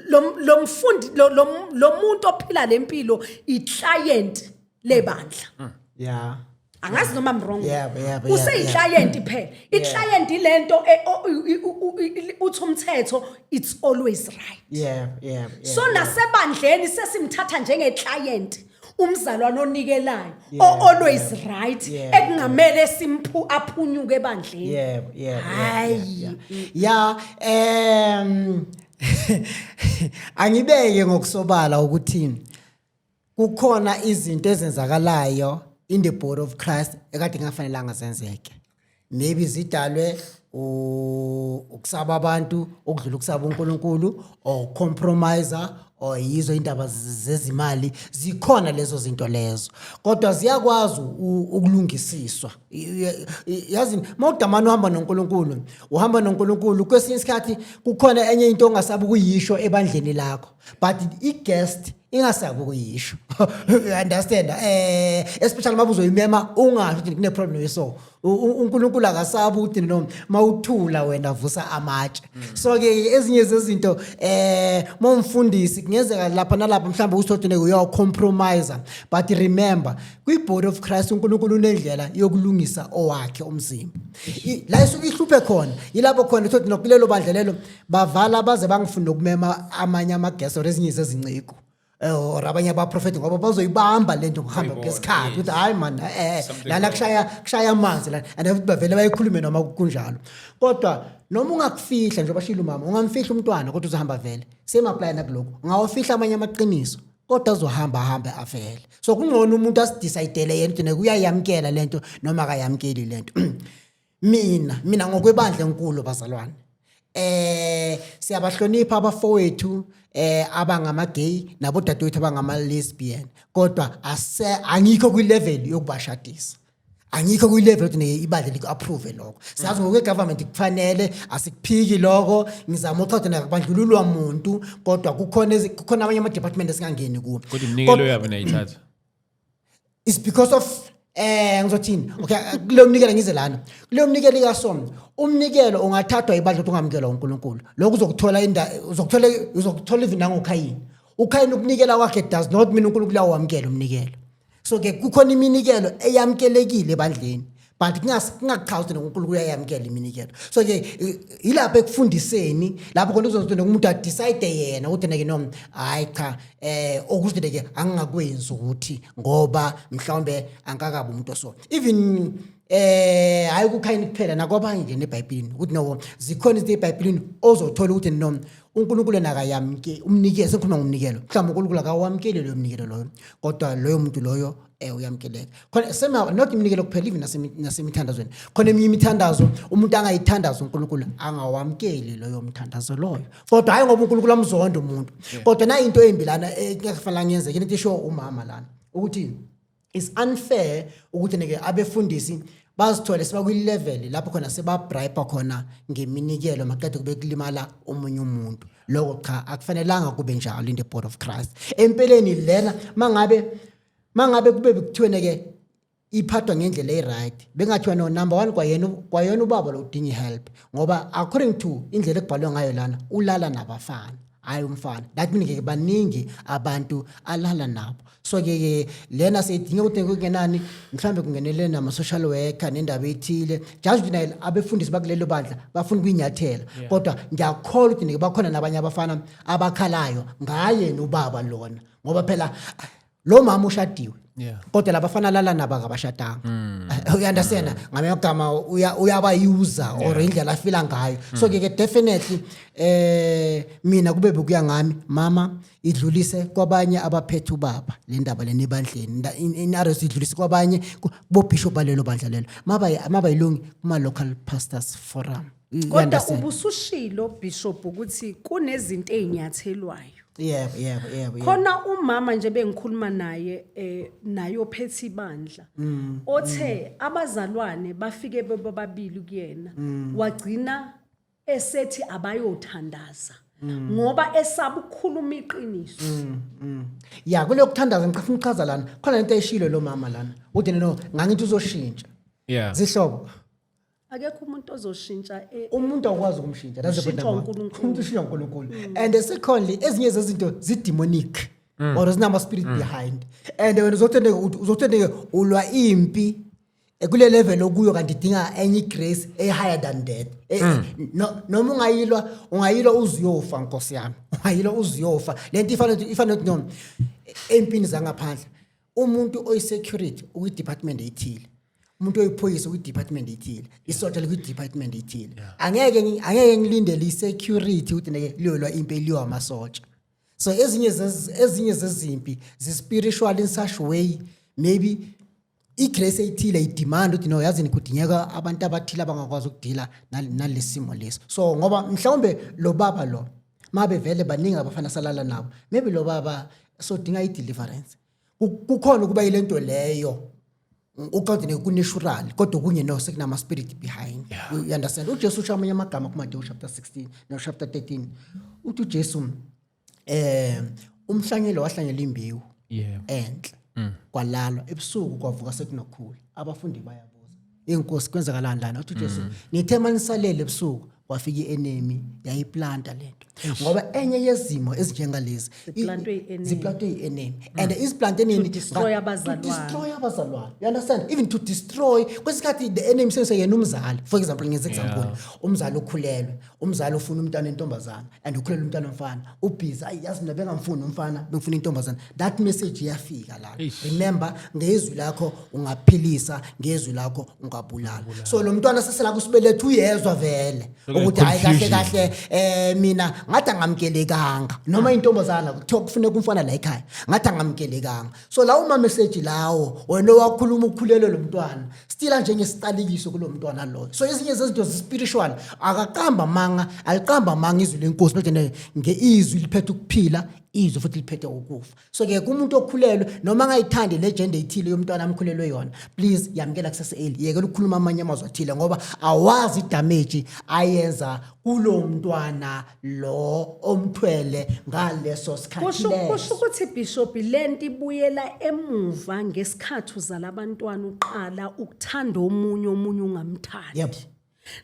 lo mfundi lo muntu ophila lempilo i-client lebandla. Angazi noma I'm wrong. Yebo, Useyi-client phela. I-client ilento uthi umthetho it's always right. yebo So nasebandleni sesimthatha njenge-client umzalwane onikelayo, always right, ekungamele simphu aphunyuke ebandleni. Yebo. Hayi. Yeah, angibeke ngokusobala ukuthi kukhona izinto ezenzakalayo in the body of Christ ekade kungafanelanga zenzeke. Maybe zidalwe ukusaba abantu okudlula ukusaba uNkulunkulu, or compromise, or yizo indaba zezimali. Zikhona lezo zinto lezo, kodwa ziyakwazi ukulungisiswa. Yazi, mawudamane uhamba noNkulunkulu, uhamba noNkulunkulu, kwesinye isikhathi kukhona enye into ongasabi ukuyisho ebandleni lakho, but i-guest ingasabi ukuyisho, you understand? Especially mabuzoyimema, ungasho ukuthi kune problem. So uNkulunkulu akasabi ukuthi no, mawuthula wena vusa amatshe. So ke ezinye zezinto, mawumfundisi, kungenzeka lapha nalapha mhlawumbe usithothi uya compromise, but remember, kwi body of Christ uNkulunkulu unendlela yokulungisa owakhe umzimba. La isuke ihluphe khona yilapho khona uthothi nokulelo bandla lelo bavala baze bangifuni nokumema amanye ama guests or ezinye zezinciko. Or abanye abaprofeti, ngoba bazoyibamba lento ngokuhamba Bayibona, kwesikhathi ukuthi hayi man, Something lana wrong. kushaya amanzi lana, and futhi bavele bayikhulume noma kunjalo. Kodwa noma ungakufihla, njengoba shilo umama, ungamfihla umntwana kodwa uzohamba vele. Same apply nakulokhu, ungawafihla amanye amaqiniso kodwa azohamba ahambe avele. So kungcono umuntu asidecide yena ukuthi uyayamkela lento noma akayamkeli lento. Mina ngokwebandla enkulu, bazalwane, siyabahlonipha abafowethu abangama gay nabodadewethu abangama lesbian, kodwa ase angikho kwi level yokubashadisa, angikho kwi level ukuthi ibandla liku approve lokho. Siyazi ngokwe government kufanele, asikuphiki lokho. Ngizama ukuthi nakubandlululwa umuntu, kodwa kukhona amanye ama department esingangeni kuwo. Kodwa iminikelo yabo nayithatha. It's because of ngizothini, okay, kuleyo mnikelo, ngize lana kuleyo mnikelo ikaSomo, umnikelo ungathathwa ibandla ukuthi ungamukelwa uNkulunkulu. Lokho uzokuthola inda uzokuthola even nangoKhayini. uKhayini ukunikela kwakhe does not mean uNkulunkulu awamukela umnikelo. So ke kukhona iminikelo eyamkelekile ebandleni, but kungakuchazi ukuthi uNkulunkulu uyayamukela iminikelo. So ke ilapho ekufundiseni lapho khona uzothi umuntu adecide yena ukuthi neke no, hayi cha, okuthi ke angingakwenzi ukuthi ngoba mhlawumbe angikakabi umuntu. So even hayi kuKhayini kuphela, nakwabanye nje neBhayibhelini, ukuthi no, zikhona izinto eBhayibhelini ozothola ukuthi no, uNkulunkulu nakayamke umnikelo. Sengikhuluma ngomnikelo, mhlawumbe uNkulunkulu akawamkeli loyo mnikelo loyo, kodwa loyo muntu loyo uyamkeleka khona. Sema not iminikelo kuphela, even nasemithandazweni khona eminye imithandazo umuntu angayithandaza uNkulunkulu angawamkeli loyo mthandazo loyo, kodwa hayi ngoba uNkulunkulu amzonda umuntu. Kodwa na into embi lana ekufanele ngiyenzeke, into esho umama lana ukuthi it's unfair ukuthi neke abefundisi bazithole sebakwi-level lapho khona sebabribe khona ngeminikelo, maqede kube kulimala omunye umuntu. Lokho cha, akufanelanga kube njalo in the body of Christ. Empeleni lena mangabe kube kuthiwe ke iphathwa ngendlela e-right, bengathiwa no, number one, kwayena ubaba lo udinga i-help, ngoba according to indlela ekubhalwe ngayo lana, ulala nabafana, hayi umfana. That mean ke baningi abantu alala nabo. So ke ke lena siyidinga ukuthi kungenani mhlambe kungenelele nama-social worker nendaba ethile. Just ukuthi naye abefundisi bakulelo bandla bafuna ukuyinyathela, kodwa ngiyakholwa ukuthi bakhona nabanye abafana abakhalayo ngaye nobaba lona, ngoba phela lo mama ushadiwe, kodwa labafana lala nabo akabashadanga. You understand? Ngamanye amagama uyaba-user or indlela afila ngayo. So ke ke definitely mina kube bekuya ngami, mama, idlulise kwabanye abaphethe ubaba le ndaba lena ebandleni. In others idlulise kwabanye bobishop balelo bandla lelo, maba yilungi kuma local pastors forum. You Kodwa understand? ubusushilo, bishop, ukuthi kunezinto ey'nyathelwayo. Yebo. Khona umama nje bengikhuluma naye, naye ophethe ibandla, othe abazalwane bafike bebabili kuyena, wagcina esethi abayothandaza ngoba esaba ukukhuluma iqiniso. Ya, kulo kuthandaza ngifuna ukuchaza lana khona lento ayishilo lo mama lana, uthi no, ngangithi uzoshintsha. Zihlobo. Akekho umuntu ozoshintsha Umuntu awukwazi ukumshintsha. That's the point. Ushintshwa uNkulunkulu. Umuntu ushintshwa uNkulunkulu. And secondly, ezinye zezinto zi-demonic or zinama-spirit behind, and wena uzothende ulwa impi kule level okuyo, kanti idinga enye igrace e-higher than that. No, noma ungayilwa uzuyofa, nkosi yami, ungayilwa uzuyofa. Lento ifana nokuthi no, empini zangaphandle umuntu oyi-security ukwi-department ethile, umuntu oyiphoyisa ukwi-department ethile, isotsha likwi-department ethile. Angeke ngilindele i-security ukuthi neke liyolwa impi eliwa amasotsha. So ezinye zezimpi zi-spiritual in such way, maybe igrace ethile idemand ukuthi no, yazini, kudingeka abantu abathile abangakwazi ukudila nalesi simo lesi. So ngoba mhlawumbe lo baba lo, mabe vele baningi abafana salala nabo, maybe lo baba sodinga i-deliverance. Kukhona ukuba yilento leyo uqonde ku-natural, kodwa okunye no, sekunama-spirit behind. You understand? UJesu usho amanye amagama kuMateyu chapter 16 no chapter 13. Uthi uJesu umhlanyelo wahlanyela imbewu enhle, kwalalwa ebusuku, kwavuka sekunokhula. Abafundi bayabuza, inkosi, kwenzakalani lana? Uthi uJesu, nithe manisalele ebusuku. Kwafika i-enemy, yayiplanta lento, ngoba enye yezimo ezinjengalezi Ziplantwe i-enemy. Ziplantwe i-enemy and iziplante nini? To destroy abazalwane. To destroy abazalwane, you understand? Even to destroy, kwesikhathi the enemy sese yena umzali, for example, ngenza example, umzali ukhulelwe, umzali ufuna umntwana entombazana and ukhulelwe umntwana omfana, ubhizi, ayi, yazi mina bengamfuni umfana, bengifuna intombazana. That message iyafika la. Remember, ngezwi lakho ungaphilisa, ngezwi lakho ungabulala. So lo mntwana sesela kusibelethu uyezwa vele ukuthi hayi, kahle confusion. kahle, mina ngathi angamkelekanga, noma intombazana kuthiwa kufuneka umfana la ekhaya, ngathi angamkelekanga. So lawo ma message lawo wena wakhuluma ukhulelwe lo mntwana, still njengesiqalekiso kulo mntwana loyo. So ezinye zezinto spiritual, akaqamba manga, aliqamba manga izwi lenkosi, manje ngeizwi liphethe ukuphila, izwi futhi liphethe ukufa. So ke kumuntu okhulelwe, noma angayithandi le gender ethile yomntwana amkhulelwe yona, please yamkela kusese early, yekela ukukhuluma amanye amazwi athile, ngoba awazi idamage ayenza kulo mntwana lo omthwele ngaleso sikhathi Kusho leso. Kusho ukuthi, Bishop, lento ibuyela emuva ngesikhathi uzala abantwana, uqala ukuthanda omunye, omunye ungamthandi.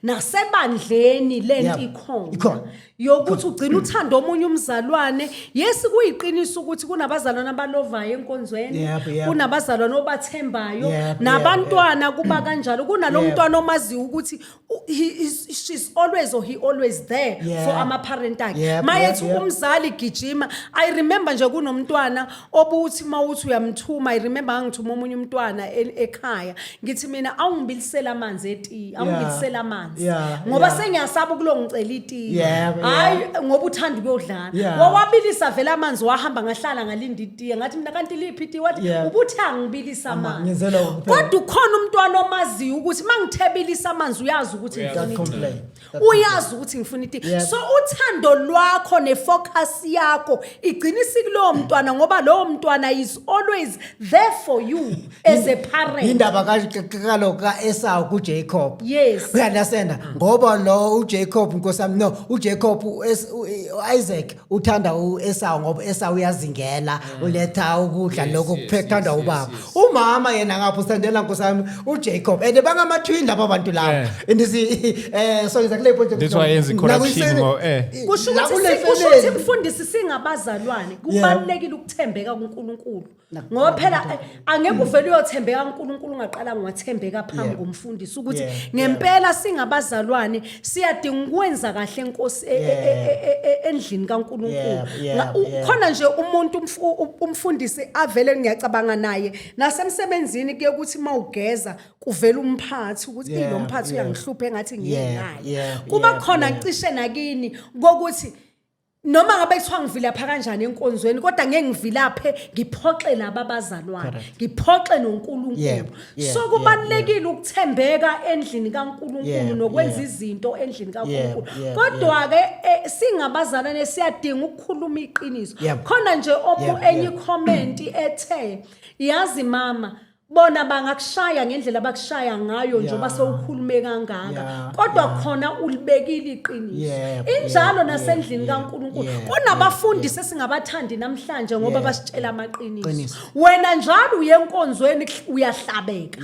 Nasebandleni lento ikhona. Ikhona. Yokuthi ugcina uthanda omunye umzalwane. Yes, kuyiqiniso ukuthi kunabazalwane abalovayo enkonzweni, Yebo, yebo. kunabazalwane obathembayo, nabantwana kuba kanjalo, kunalo mntwana omaziyo ukuthi he is, she's always or he always there for ama-parent akhe. Mayethi umzali gijima. I remember nje kunomntwana obuthi mawuthi uyamthuma, I remember ngangithuma omunye umntwana ekhaya, ngithi mina awungibilisela amanzi etiye, awungibilisela amanzi, ngoba sengiyasaba ukulongicela itiye. Hayi, ngoba uthanda ukuyodlala. Wawabilisa vele amanzi, wahamba, ngahlala ngalinda itiye. Ngathi mina, kanti liphi itiye? Wathi ubuthi angibilisa amanzi. Ngenzela ukuphela. Kodwa ukhona umntwana omaziyo ukuthi mangithebilisa amanzi, uyazi ukuthi ngifuna That itiye. complain. That Uyazi ukuthi ngifuna itiye. So uthando lwakho nefocus yakho igcina isikulowo mntwana, ngoba lowo mntwana is always there for you as a parent. Indaba kalo ka-Esau kuJacob. Uyaunderstand? Ngoba lo uJacob, nkosi yami, no, uJacob, u-Isaac uthanda u-Esau ngoba u-Esau uyazingela, uletha ukudla lokho kuphekwa ubaba. Umama yena ngapha usandela, nkosi yami, uJacob, and bangama-twin laba bantu laba. And si so ngiza kule point. That's why yenza i-corruption ngo. Kusho ukuthi mfundisi, singabazalwane kubalulekile ukuthembeka kuNkulunkulu, ngoba phela angeke uvele uyothembeka kuNkulunkulu ungaqala ngathembeka phambi komfundisi ukuthi ngempela singabazalwane siyadinga ukwenza kahle enkosi endlini kaNkulunkulu. Khona nje umuntu umfundisi avele, ngiyacabanga naye nasemsebenzini kuye ukuthi mawugeza kuvela umphathi ukuthi lo mphathi uyangihlupha, engathi ngiye naye. Kuba khona cishe nakini kokuthi noma ngabe kuthiwa ngivilapha kanjani enkonzweni, kodwa ngeke ngivilaphe ngiphoxe laba abazalwane, ngiphoxe noNkulunkulu. So kubalulekile ukuthembeka endlini kaNkulunkulu nokwenza izinto endlini kaNkulunkulu. Kodwa ke singabazalwane siyadinga ukukhuluma iqiniso. Khona nje enye comment ethe, yazi mama, bona bangakushaya ngendlela abakushaya ngayo njengoba sewukhulume kangaka, kodwa khona ulibekile iqiniso. Injalo nasendlini kaNkulunkulu. Kunabafundisi esingabathandi namhlanje ngoba basitshela amaqiniso. Qiniso. Wena njalo uye enkonzweni uyahlabeka.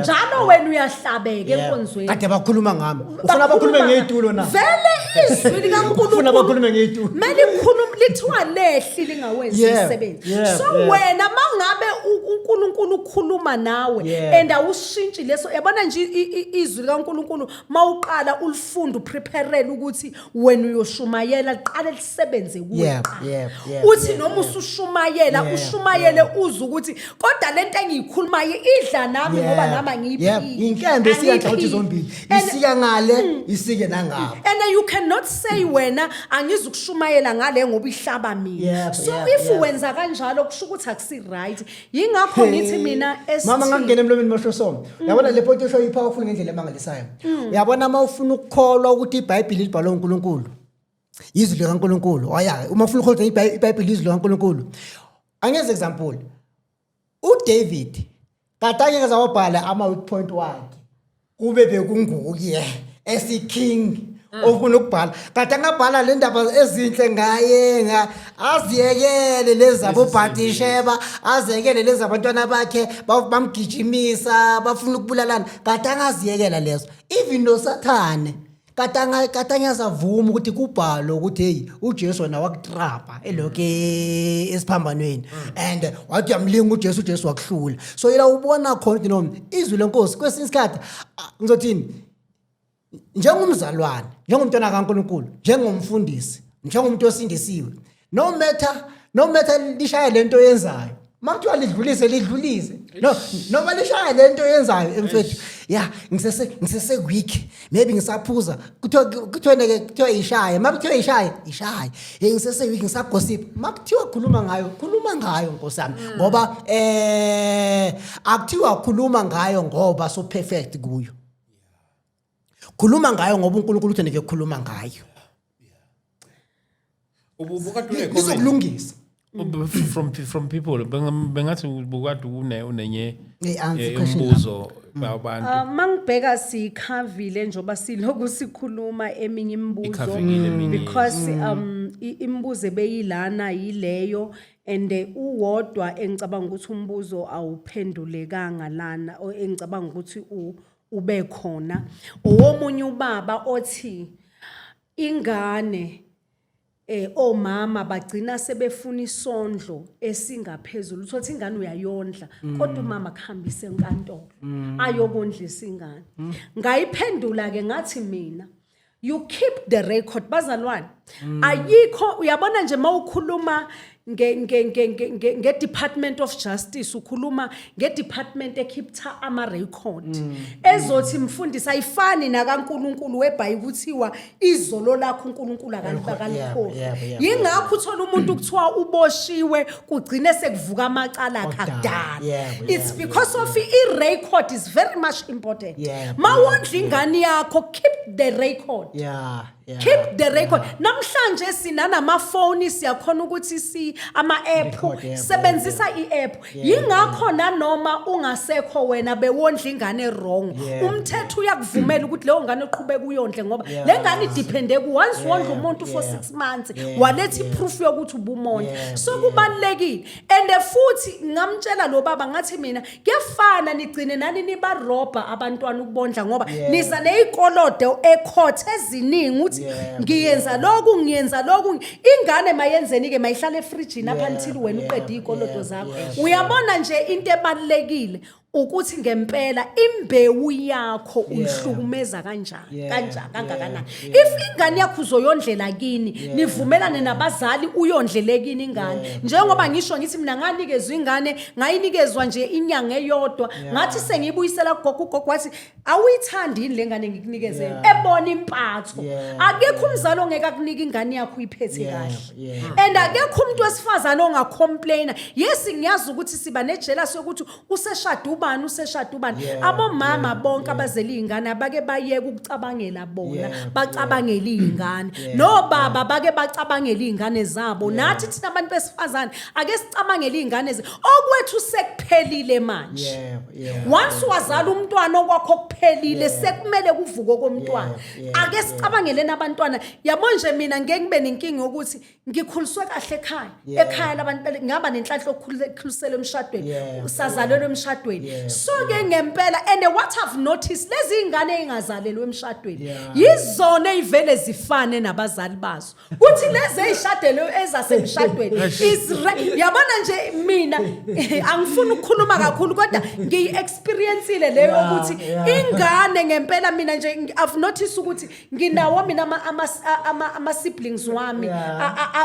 Njalo wena uyahlabeka enkonzweni. Kade bakhuluma ngami, ufuna bakhulume ngey'tulo na? Vele izwi likaNkulunkulu Ufuna bakhulume ngey'tulo? Mele likhuluma, lithiwa lehli lingawenzi umsebenzi. So wena mangabe uNkulunkulu ukhuluma nawe and awushintshi leso, yabona nje izwi likaNkulunkulu mawuqala ulifunda, upreparele ukuthi wena uyoshumayela, liqale lisebenze kuwe kuqala. Uthi noma usushumayela, ushumayele uze ukuthi kodwa lento engiyikhulumayo idla nami, ngoba nami angiyiphili. Inkembe isika nhlangothi Angiyiphili. zombili, isika ngale, isike nangapha. And you cannot say wena angizukushumayela ngale ngoba ihlaba mina. So if wenza kanjalo, kusho ukuthi akusi right. Yingakho ngithi mina ST, Mama, ngakungena emlomeni masho. So uyabona le point esho i-powerful ngendlela emangalisayo. Uyabona, uma ufuna ukukholwa ukuthi iBhayibheli libhalwe uNkulunkulu, izwi likaNkulunkulu, oya, uma ufuna ukukholwa ukuthi iBhayibheli izwi likaNkulunkulu, angenze example, uDavid kade angeke zawabhala ama weak point wakhe kube bekunguye esi-king ofuna ukubhala, kade angabhala le ndaba ezinhle ngaye, aziyekele lezi zabo Bhatisheba, aziyekele lezi abantwana bakhe bamgijimisa bafuna ukubulalana, kade angaziyekela lezo. Even noSathane. Katanga katangiyazavuma ukuthi kubhalwe ukuthi hey, uJesu wena wakutrapa elokhu esiphambanweni and wathi uyamlinga uJesu, uJesu wakuhlula. So yila ubona khona ukuthi no, izwi lenkosi kwesinye isikhathi, ngizothini, njengomzalwane, njengomntwana kaNkulunkulu, njengomfundisi, njengomuntu osindisiwe, no matter lishaya lento oyenzayo, makuthiwa lidlulise, lidlulise. No, noma lishaya lento oyenzayo, emfethu, ya, ngisese weak, maybe ngisaphuza, kuthiwa neke kuthiwa ishaye, makuthiwa ishaye, ishaye. Hey, ngisese weak, ngisagossip, makuthiwa khuluma ngayo, khuluma ngayo, nkosi yami, ngoba akuthiwa khuluma ngayo ngoba so perfect kuyo. Khuluma ngayo ngoba uNkulunkulu uthi nike khuluma ngayo. Ubukade une comment Lizokulungisa. From people, bengathi ubukade unenye Answer question. Umbuzo babantu. Mangibheka sikhavile njengoba siloku sikhuluma eminye imibuzo Ikhavikile eminye. because imibuzo ebeyilana yileyo and uwodwa engicabanga ukuthi umbuzo awuphendulekanga lana engicabanga ukuthi ube khona owomunye ubaba othi ingane, omama bagcina sebefuna isondlo esingaphezulu. Uthola ingane uyayondla kodwa umama kuhambise enkantolo ayokondlisa ingane. Ngayiphendula ke ngathi mina, you keep the record, bazalwane. Ayikho, uyabona nje mawukhuluma nge nge nge nge nge nge Department of Justice, ukhuluma nge department ekhipha ama record ezothi mfundisi ayifani nakaNkuluNkulu webhayi, kuthiwa izolo lakho uNkulunkulu akalibakalikhohlwa. Yingakho uthola umuntu kuthiwa uboshiwe, kugcine sekuvuka amacala akhe Akudala. akudala. It's because of i-record is very much important. Mawondla ingane yakho, keep the record. Keep the record. Namhlanje sinanamafoni, siyakhona ukuthi si ama-app, Record, sebenzisa i-app. Yingakho nanoma ungasekho wena bewondla ingane wrong, umthetho uyakuvumela ukuthi leyo ngane uqhubeke uyondle ngoba le ngane idepende ku once wondla umuntu for 6 months, waletha i-proof yokuthi ubumondla. So kubalulekile. And futhi ngamtshela lo baba ngathi mina kuyafana nigcine nani nibarobha abantwana ukubondla ngoba niza ney'kolodo ecourt eziningi uthi ngiyenza lokhu, ngiyenza lokhu. Ingane mayenzeni-ke? Mayihlale efrijini up until wena uqede iy'kolodo zakho. Uyabona nje, into ebalulekile ukuthi ngempela imbewu yakho uyihlukumeza kanjani, kanjani, kangakanani. If ingane yakho uzoyondlela kini, nivumelane nabazali, uyondlele kini ingane. Njengoba ngisho ngithi mina nganikezwa ingane, ngayinikezwa nje inyanga eyodwa, ngathi sengiyibuyisela kugogo, ugogo wathi, "Awuyithandi yini le ngane ngikunikeze?" Ebona impatho. Akekho umzali ongeke akunika ingane yakho uyiphethe kahle and akekho umuntu wesifazane ongacomplaina. Yes, ngiyazi ukuthi siba nejealous yokuthi useshada ubani, useshada ubani. Abomama bonke abazele iy'ngane abake bayeke ukucabangela bona, bacabangele iy'ngane. Nobaba bake bacabangele iy'ngane zabo. Nathi thina abantu besifazane ake sicabangele iy'ngane okwethu sekuphelile manje. Once wazala umntwana, okwakho kuphelile, sekumele kuvuke komntwana. Ake sicabangeleni abantwana. Yabo nje, mina ngeke ngibe nenkinga yokuthi ngikhuliswe kahle ekhaya, ekhaya labantu ngaba nenhlanhla yokukhulisela emshadweni, sazalelwe emshadweni. So ke ngempela, and what I've noticed, lezi ingane ey'ngazalelwe emshadweni yizona ey'vele zifane nabazali bazo, kuthi lezi ey'shadelwe ezasemshadweni yabona nje, mina angifuni ukukhuluma kakhulu kodwa ngiyi-experiencile leyo ukuthi ingane ngempela, mina nje I've noticed ukuthi nginawo mina ama-siblings wami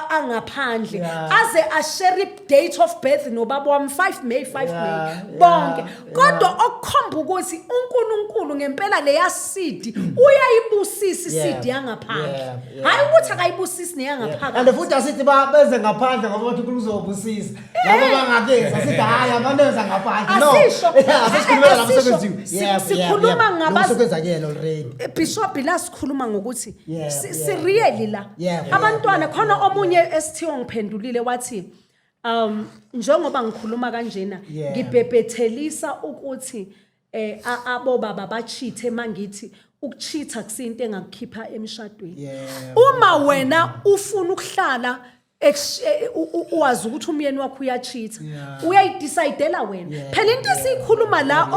angaphandle aze ashare date of birth nobaba wami, 5 May, 5 May bonke, kodwa okukhomba ukuthi uNkulunkulu ngempela leya seed uyayibusisa, iseed yangaphandle, hayi ukuthi akayibusisi neyangaphakathi. And futhi asithi beze ngaphandle ngoba bathi uNkulunkulu uzobusisa labo bangakezi. Asithi hhayi, abantu benza ngaphandle, no. Asisho. Yeah, asisikhulumela lapho Asisho. sekwenziwe. Sikhuluma Sokwenzakele already. Bishop, la sikhuluma ngokuthi si really la abantwana khona. Omunye esithiwa ngiphendulile wathi njengoba ngikhuluma kanjena, ngibhebhethelisa ukuthi abobaba bachithe. Mangithi ukuchitha kusinto engakukhipha emshadweni. Uma wena ufuna ukuhlala Uwazi ukuthi umyeni wakho uya-cheat, uyayidecidela wena phela into esiyikhuluma la,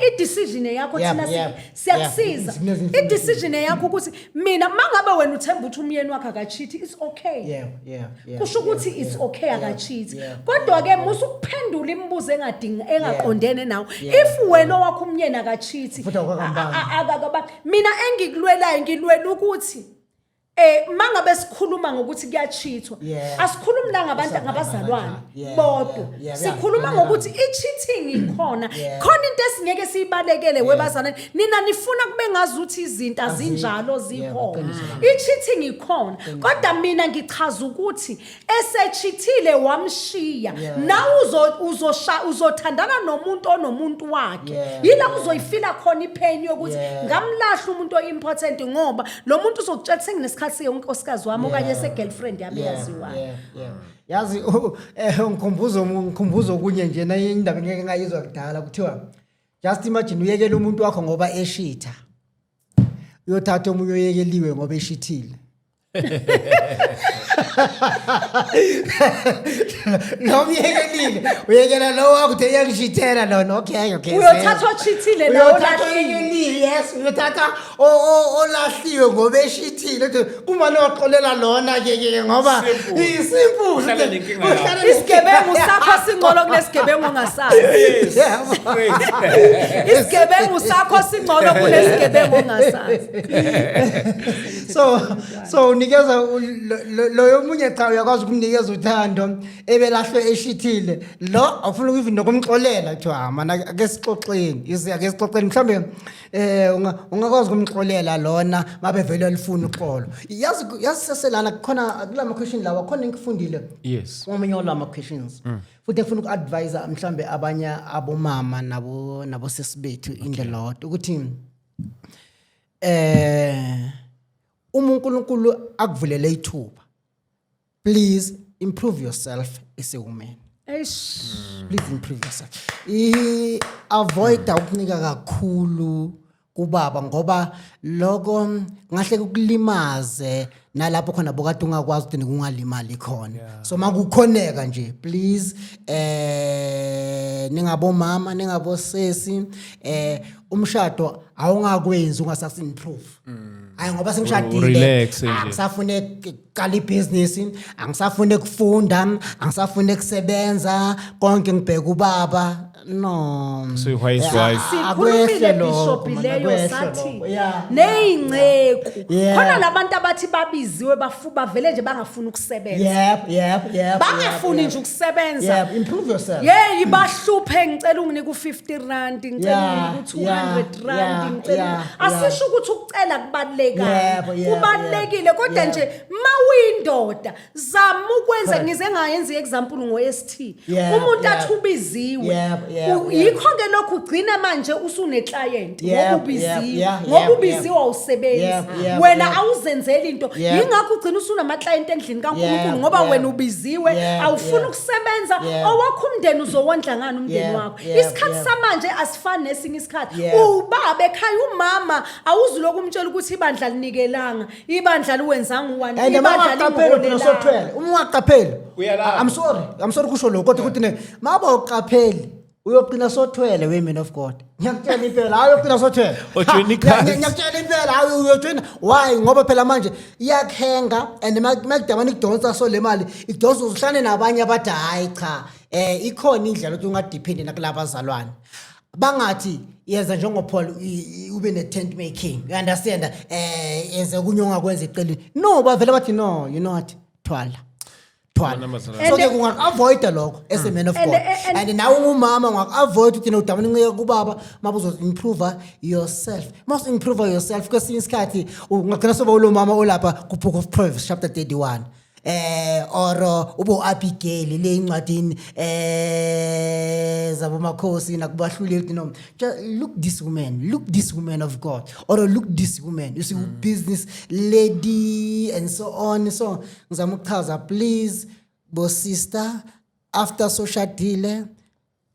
i-decision yakho, thina siyakusiza. I-decision yakho ukuthi mina mangabe wena uthemba ukuthi umyeni wakho akacheat, it's okay. Kusho ukuthi it's okay, akacheat. Kodwa ke musa ukuphendula imibuzo engadingi, engaqondene nawe. If wena owakho umyeni akacheat, Futhi awukakambambi. Mina engikulwelayo, ngilwela ukuthi mangabe sikhuluma ngokuthi kuyachithwa, asikhulumi la ngabantu, ngabazalwane bodwa. Sikhuluma ngokuthi i-cheating ikhona. Khona into esingeke siyibalekele, webazalwane. Nina nifuna kube ngazuthi izinto azinjalo, zikhona. Qiniso. I-cheating ikhona, kodwa mina ngichaza ukuthi esechithile wamshiya, nawe uzothandana nomuntu onomuntu wakhe. Yila uzoyifila khona ipain yokuthi ngamlahla umuntu o-important, ngoba lo muntu uzokutshela senginesikhathi seyonkosikazi wami okanye se-girlfriend yami eyaziwayo. Yeah. Yazi, ngikhumbuza okunye nje na indaba ngeke ngayizwa kudala, kuthiwa just imagine uyekela umuntu wakho ngoba eshitha, uyothatha omunye oyekeliwe ngoba eshithile. Lo myekelile, uyekela lo wakho, uthi uyangishithela lona. Okay. Uyothatha ochithile la Uyothatha olahlile. oyekelile, yes, uyothatha olahliwe ngoba eshithile. Uthi kumane waxolela lona ke ke ngoba Simple. isimple. Uhlale nenkinga yakho. Uhlale. Isigebengu sakho singcono kunesigebengu ongasazi. Straight. Isigebengu sakho singcono kunesigebengu ongasazi. So unikeza loyo munye, cha, uyakwazi ukumnikeza uthando ebelahlwe eshithile. Lo awufuna even nokumxolela, kuthiwa, "Ah, mana, ake sixoxeni ake sixoxeni." Mhlambe ungakwazi ukumxolela lona mabe vele alifuna uxolo. Yazi seselana khona kulama question lawa, khona engifundile omunye walama questions, futhi ngifuna uku-advise mhlambe abanye abomama nabo sesibethu in the Lord ukuthi uma uNkulunkulu akuvulele ithuba, please improve yourself as a woman. Eish. Please improve yourself. I avoid ukunika kakhulu kubaba, ngoba lokho ngahle kukulimaze nalapho khona bokade ungakwazi ukuthi kungalimali khona. So makukhoneka nje, please, ningabomama, ningabosesi, umshado awungakwenzi ungasasi improve. Hayi, ngoba sengishadile, Relax nje. angisafune ukuqala ibhizinisi, angisafune ukufunda, angisafune ukusebenza, konke ngibheka ubaba. No. So why his wife? Sikhulumile, Akwehle lokho, Bishop, man, leyo akwehle sathi lokho. ney'nceku khona labantu abathi babiziwe, bavele nje bangafuni ukusebenza, Yep bangafuni nje ukusebenza. Yep, improve yourself. Yeyi, bahluphe, ngicela unginike u-50 rand, ngicela unginike u-200 rand, ngicela. Asisho ukuthi ukucela kubalulekanga, Yebo, yebo, kubalulekile, kodwa nje ma uyindoda zama ukwenza. Ngize ngayenza i-example ngo-ST. Umuntu athi ubiziwe, Yebo, yebo, yikho-ke lokhu ugcina manje usune-client ngoba ubiziwe, ngoba ubiziwe awusebenzi. Yebo, yebo, Wena awuzenzeli into. Yingakho ugcina usunama-client endlini kaNkulunkulu, ngoba wena ubiziwe, awufuni ukusebenza. Owakho umndeni uzowondla ngani umndeni wakho? Isikhathi samanje asifani nesinye isikhathi. Ubaba ekhaya, umama, awuzuloku umtshela ukuthi ibandla linikelanga, ibandla liwenzanga uwani, And uma ibandla ungaqapheli phela lingiholelanga. sothwele, uma ungaqapheli, Uyalamba. I'm sorry kusho lokho, kodwa ukuthi ne maba uqapheli uyogcina sothwele, we man of God. Ngiyakutshela impela, hayi, uyogcina sothwele. Ujoyina i-cult. Ngiyakutshela impela, hayi, uyojoyina. Why? Ngoba phela manje iyakhenga, and makudamane ikudonsa, so le mali ikudonsa uhlane nabanye abathi hayi cha, ikhona indlela ukuthi ungadepend nakulabazalwane. Bangathi yenza njengoPaul, ube ne-tent making, you understand, yenze kunye ongakwenza eceleni. No, bavele bathi, "No, you know what, thwala, thwala." Amantombazane. So ke ungaku-avoida lokho as a man of God, and nawe ungumama ungaku-avoid ukuthi udamane uncike kubaba. Mabe uzo-improve yourself, must improve yourself. Kwesinye isikhathi ungagcina soba ulo mama olapha ku-Book of Proverbs chapter 31, or ube u-Abigail le incwadini zabomakhosi nakubahluleli. No, just look this woman, look this woman of God, or look this woman, you see, business lady and so on. So ngizama ukuchaza, please, bo sister, after soshadile,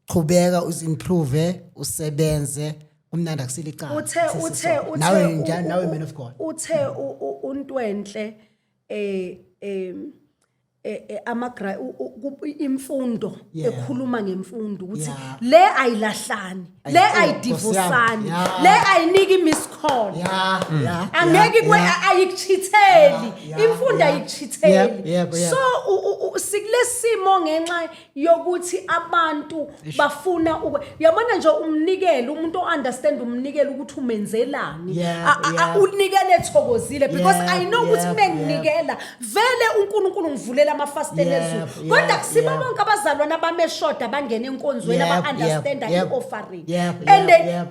qhubeka uzi-improve, usebenze, kumnandi, akusilicala. Uthe Nawe njani nawe, man of God? Uthe uNtwenhle ama imfundo ekhuluma ngemfundo ukuthi le ayilahlani, le Oh, ayidivosani, Nkosi yami. le ayiniki miss call. Angeke kwe ayikuchitheli imfundo, ayikuchitheli. Yep, yep, yep. So sikulesimo ngenxa yokuthi abantu bafuna yabona nje umnikelo, umuntu o-understand umnikelo ukuthi umenzelani, unikele ethokozile because I know ukuthi menginikela vele uNkulunkulu ngivulela amafasitela ezulu, kodwa kusibo bonke abazalwane abameshoda bangena enkonzweni aba-understanda i-offering. And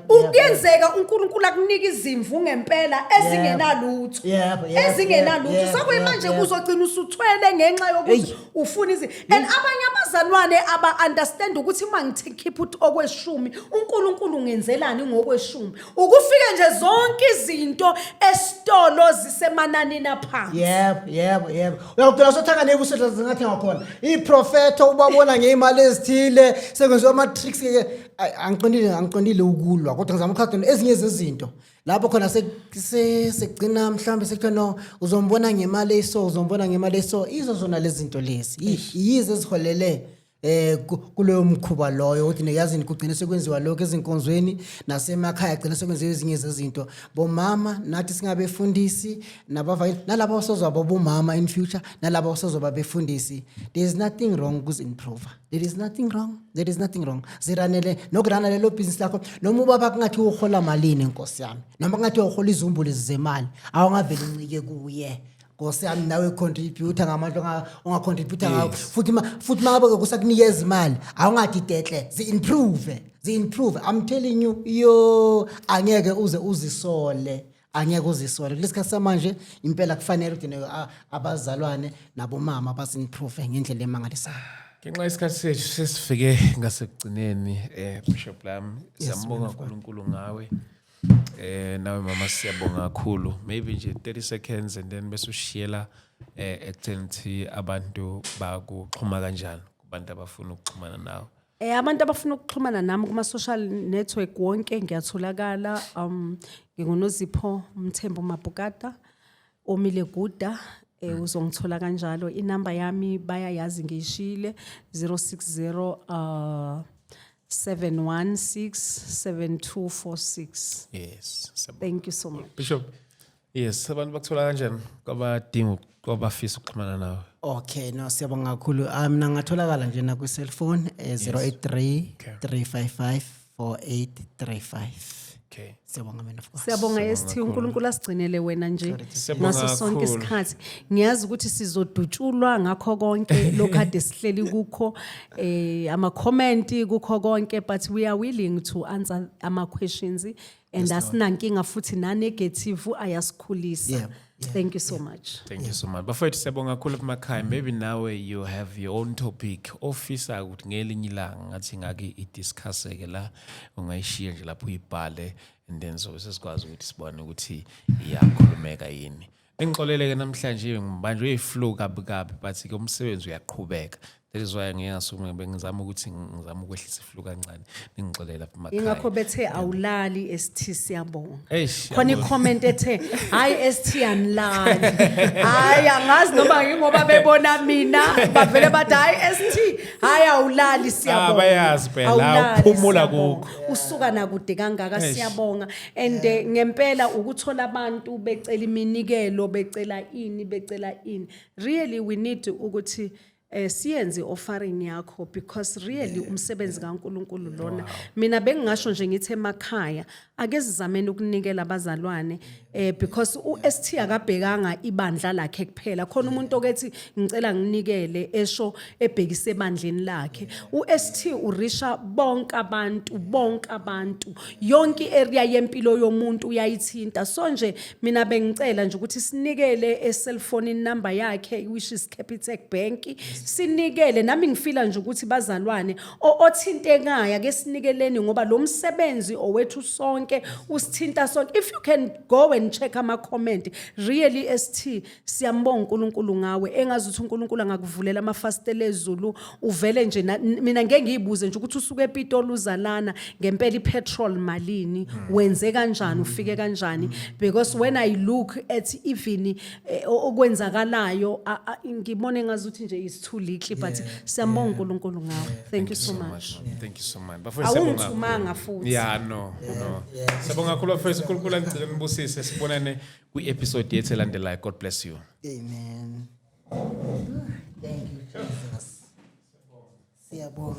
ukuyenzeka uNkulunkulu akunika izimvu ngempela ezingenalutho, ezingenalutho. Sokuyimanje uzogcina usuthwele ngenxa yokuthi ufuna and abanye abazalwane aba-understand ukuthi uma ngithi khipha uthi okweshumi, uNkulunkulu ungenzelani ngokweshumi, ukufike nje zonke izinto esitolo zisemananini aphansi. Yebo. Uyakugcina sothenga nebuso zingathenga khona. Iprofetho ubabona ngeimali ezithile, sekwenziwa ama-tricks ke. Ay, angiqondile ukulwa, kodwa ngizama ukuchaza ezinye zezinto. Lapho khona sekugcina mhlawumbe sekuthiwa no, uzombona ngemali eso, uzombona ngemali eso. Izo zona lezi zinto lezi. Yizo eziholele kuloyo mkhuba loyo ukuthi neyazini kugcine sekwenziwa lokho ezinkonzweni nasemakhaya, gcina sekwenziwa ezinye zezinto. Bomama nathi singabefundisi nabavangeli nalabo abasozoba bomama in future nalabo abasozoba befundisi, there is nothing wrong ukuzi-improve. There is nothing wrong, there is nothing wrong. Ziranele nokurana lelo business lakho, noma ubaba kungathi uhola malini, nkosi yami, noma kungathi uhola izumbulu zemali, awungavele uncike kuye, nkosi yami. Nawe contributor ngamandla ungacontributa ngawo. Futhi ma ngabe kusakunikeza imali, awungathi dehle, zi-improve, zi-improve. I'm telling you, yo, angeke uze uzisole, angeke uzisole. Kulesi sikhathi samanje impela kufanele ukuthi abazalwane nabomama bazi-improve ngendlela emangalisayo. Ngenxa yesikhathi sethu sesifike ngasekugcineni, Bishop lami, siyambonga uNkulunkulu ngawe. Nawe mama, siyabonga kakhulu. Maybe nje 30 seconds and then bese ushiyela ekutheni ukuthi abantu bakuxhuma kanjani, kubantu abafuna ukuxhumana nawe. Abantu abafuna ukuxhumana nami kuma social network wonke ngiyatholakala, nginguNozipho Mthembu Mabhukata Omile Guda, uzongithola kanjalo. Inamba yami bayayazi, ngiyishile, 060 716 7246. Yes. Siyabonga. Thank you so much. Bishop, yes, abantu bakuthola kanjani kwabadinga, kwabafisa ukuxhumana nawe? Okay, no, siyabonga kakhulu. Mina ngatholakala nje na kwi-cellphone 083 355 4835. Siyabonga mina, of course. Siyabonga ST, uNkulunkulu asigcinele wena nje Siyabonga ngaso sonke kakhulu. isikhathi. Ngiyazi ukuthi sizodutshulwa ngakho konke lokhu ade sihleli kukho, ama comment kukho konke, but we are willing to answer ama questions and asinankinga futhi na negative ayasikhulisa. Thank you so much. Thank you so much. Bafowethu, siyabonga kakhulu emakhaya. Maybe nawe you have your own topic ofisa ukuthi ngelinye ilanga ngathi ngake idiscuss-ke la, ungayishiya nje lapho uyibhale and then sobe sesikwazi ukuthi sibone ukuthi iyakhulumeka yini. Ningixolele-ke namhlanje ngibanjwe i-flu kabi kabi, but ke umsebenzi uyaqhubeka. That is why ngike ngasukume, bengizama ukuthi ngizama ukwehlisa i-flu kancane. Ningixolele lapha emakhaya. Ingakho bethe awulali ST, siyabonga. Eish, Khona yabona. i-comment ethe hayi ST anilali. Hayi, angazi noma ngingoba bebona mina bavele bathi hayi ST, hayi awulali, siyabonga. Ah, bayazi phela, Awulali, uphumula siyabonga. kukho. Usuka nakude kangaka. Eish. Siyabonga and ngempela ukuthola abantu becela iminikelo, becela ini, becela ini, really we need ukuthi siyenze offering yakho because really umsebenzi kaNkuluNkulu lona. Mina bengingasho nje ngithi emakhaya ake sizameni ukunikela abazalwane because uST akabhekanga ibandla lakhe kuphela. Khona umuntu okethi ngicela nginikele esho ebhekise ebandleni lakhe. uST urisha bonke abantu, bonke abantu, yonke area yempilo yomuntu uyayithinta. So nje mina bengicela nje ukuthi sinikele e-cellphone number yakhe, which is Capitec Bank. Sinikele, nami ngifila nje ukuthi bazalwane othintekayo ake sinikeleni ngoba lo msebenzi owethu sonke, usithinta sonke. If you can go and and check ama comment. Really, ST, siyambonga uNkulunkulu ngawe. Engazuthi uNkulunkulu angakuvulela amafasitela ezulu, uvele nje mina ngeke ngiyibuze nje ukuthi usuke ePitoli uzalana ngempela, ipetrol malini, wenze kanjani, ufike kanjani, because when I look at even okwenzakalayo, ngibone ngazuthi nje is too little, but siyambonga uNkulunkulu ngawe. Thank you so much. Ma'am. Thank you so much. Bafowethu, siyabonga Awungithumanga kakhulu. futhi. Yeah, no. Siyabonga kakhulu, bafowethu. uNkulunkulu angigcine, nibusise. Sibonane kwi-episode yethu elandelayo. God bless you. Amen. Thank you, Jesus. Siyabonga.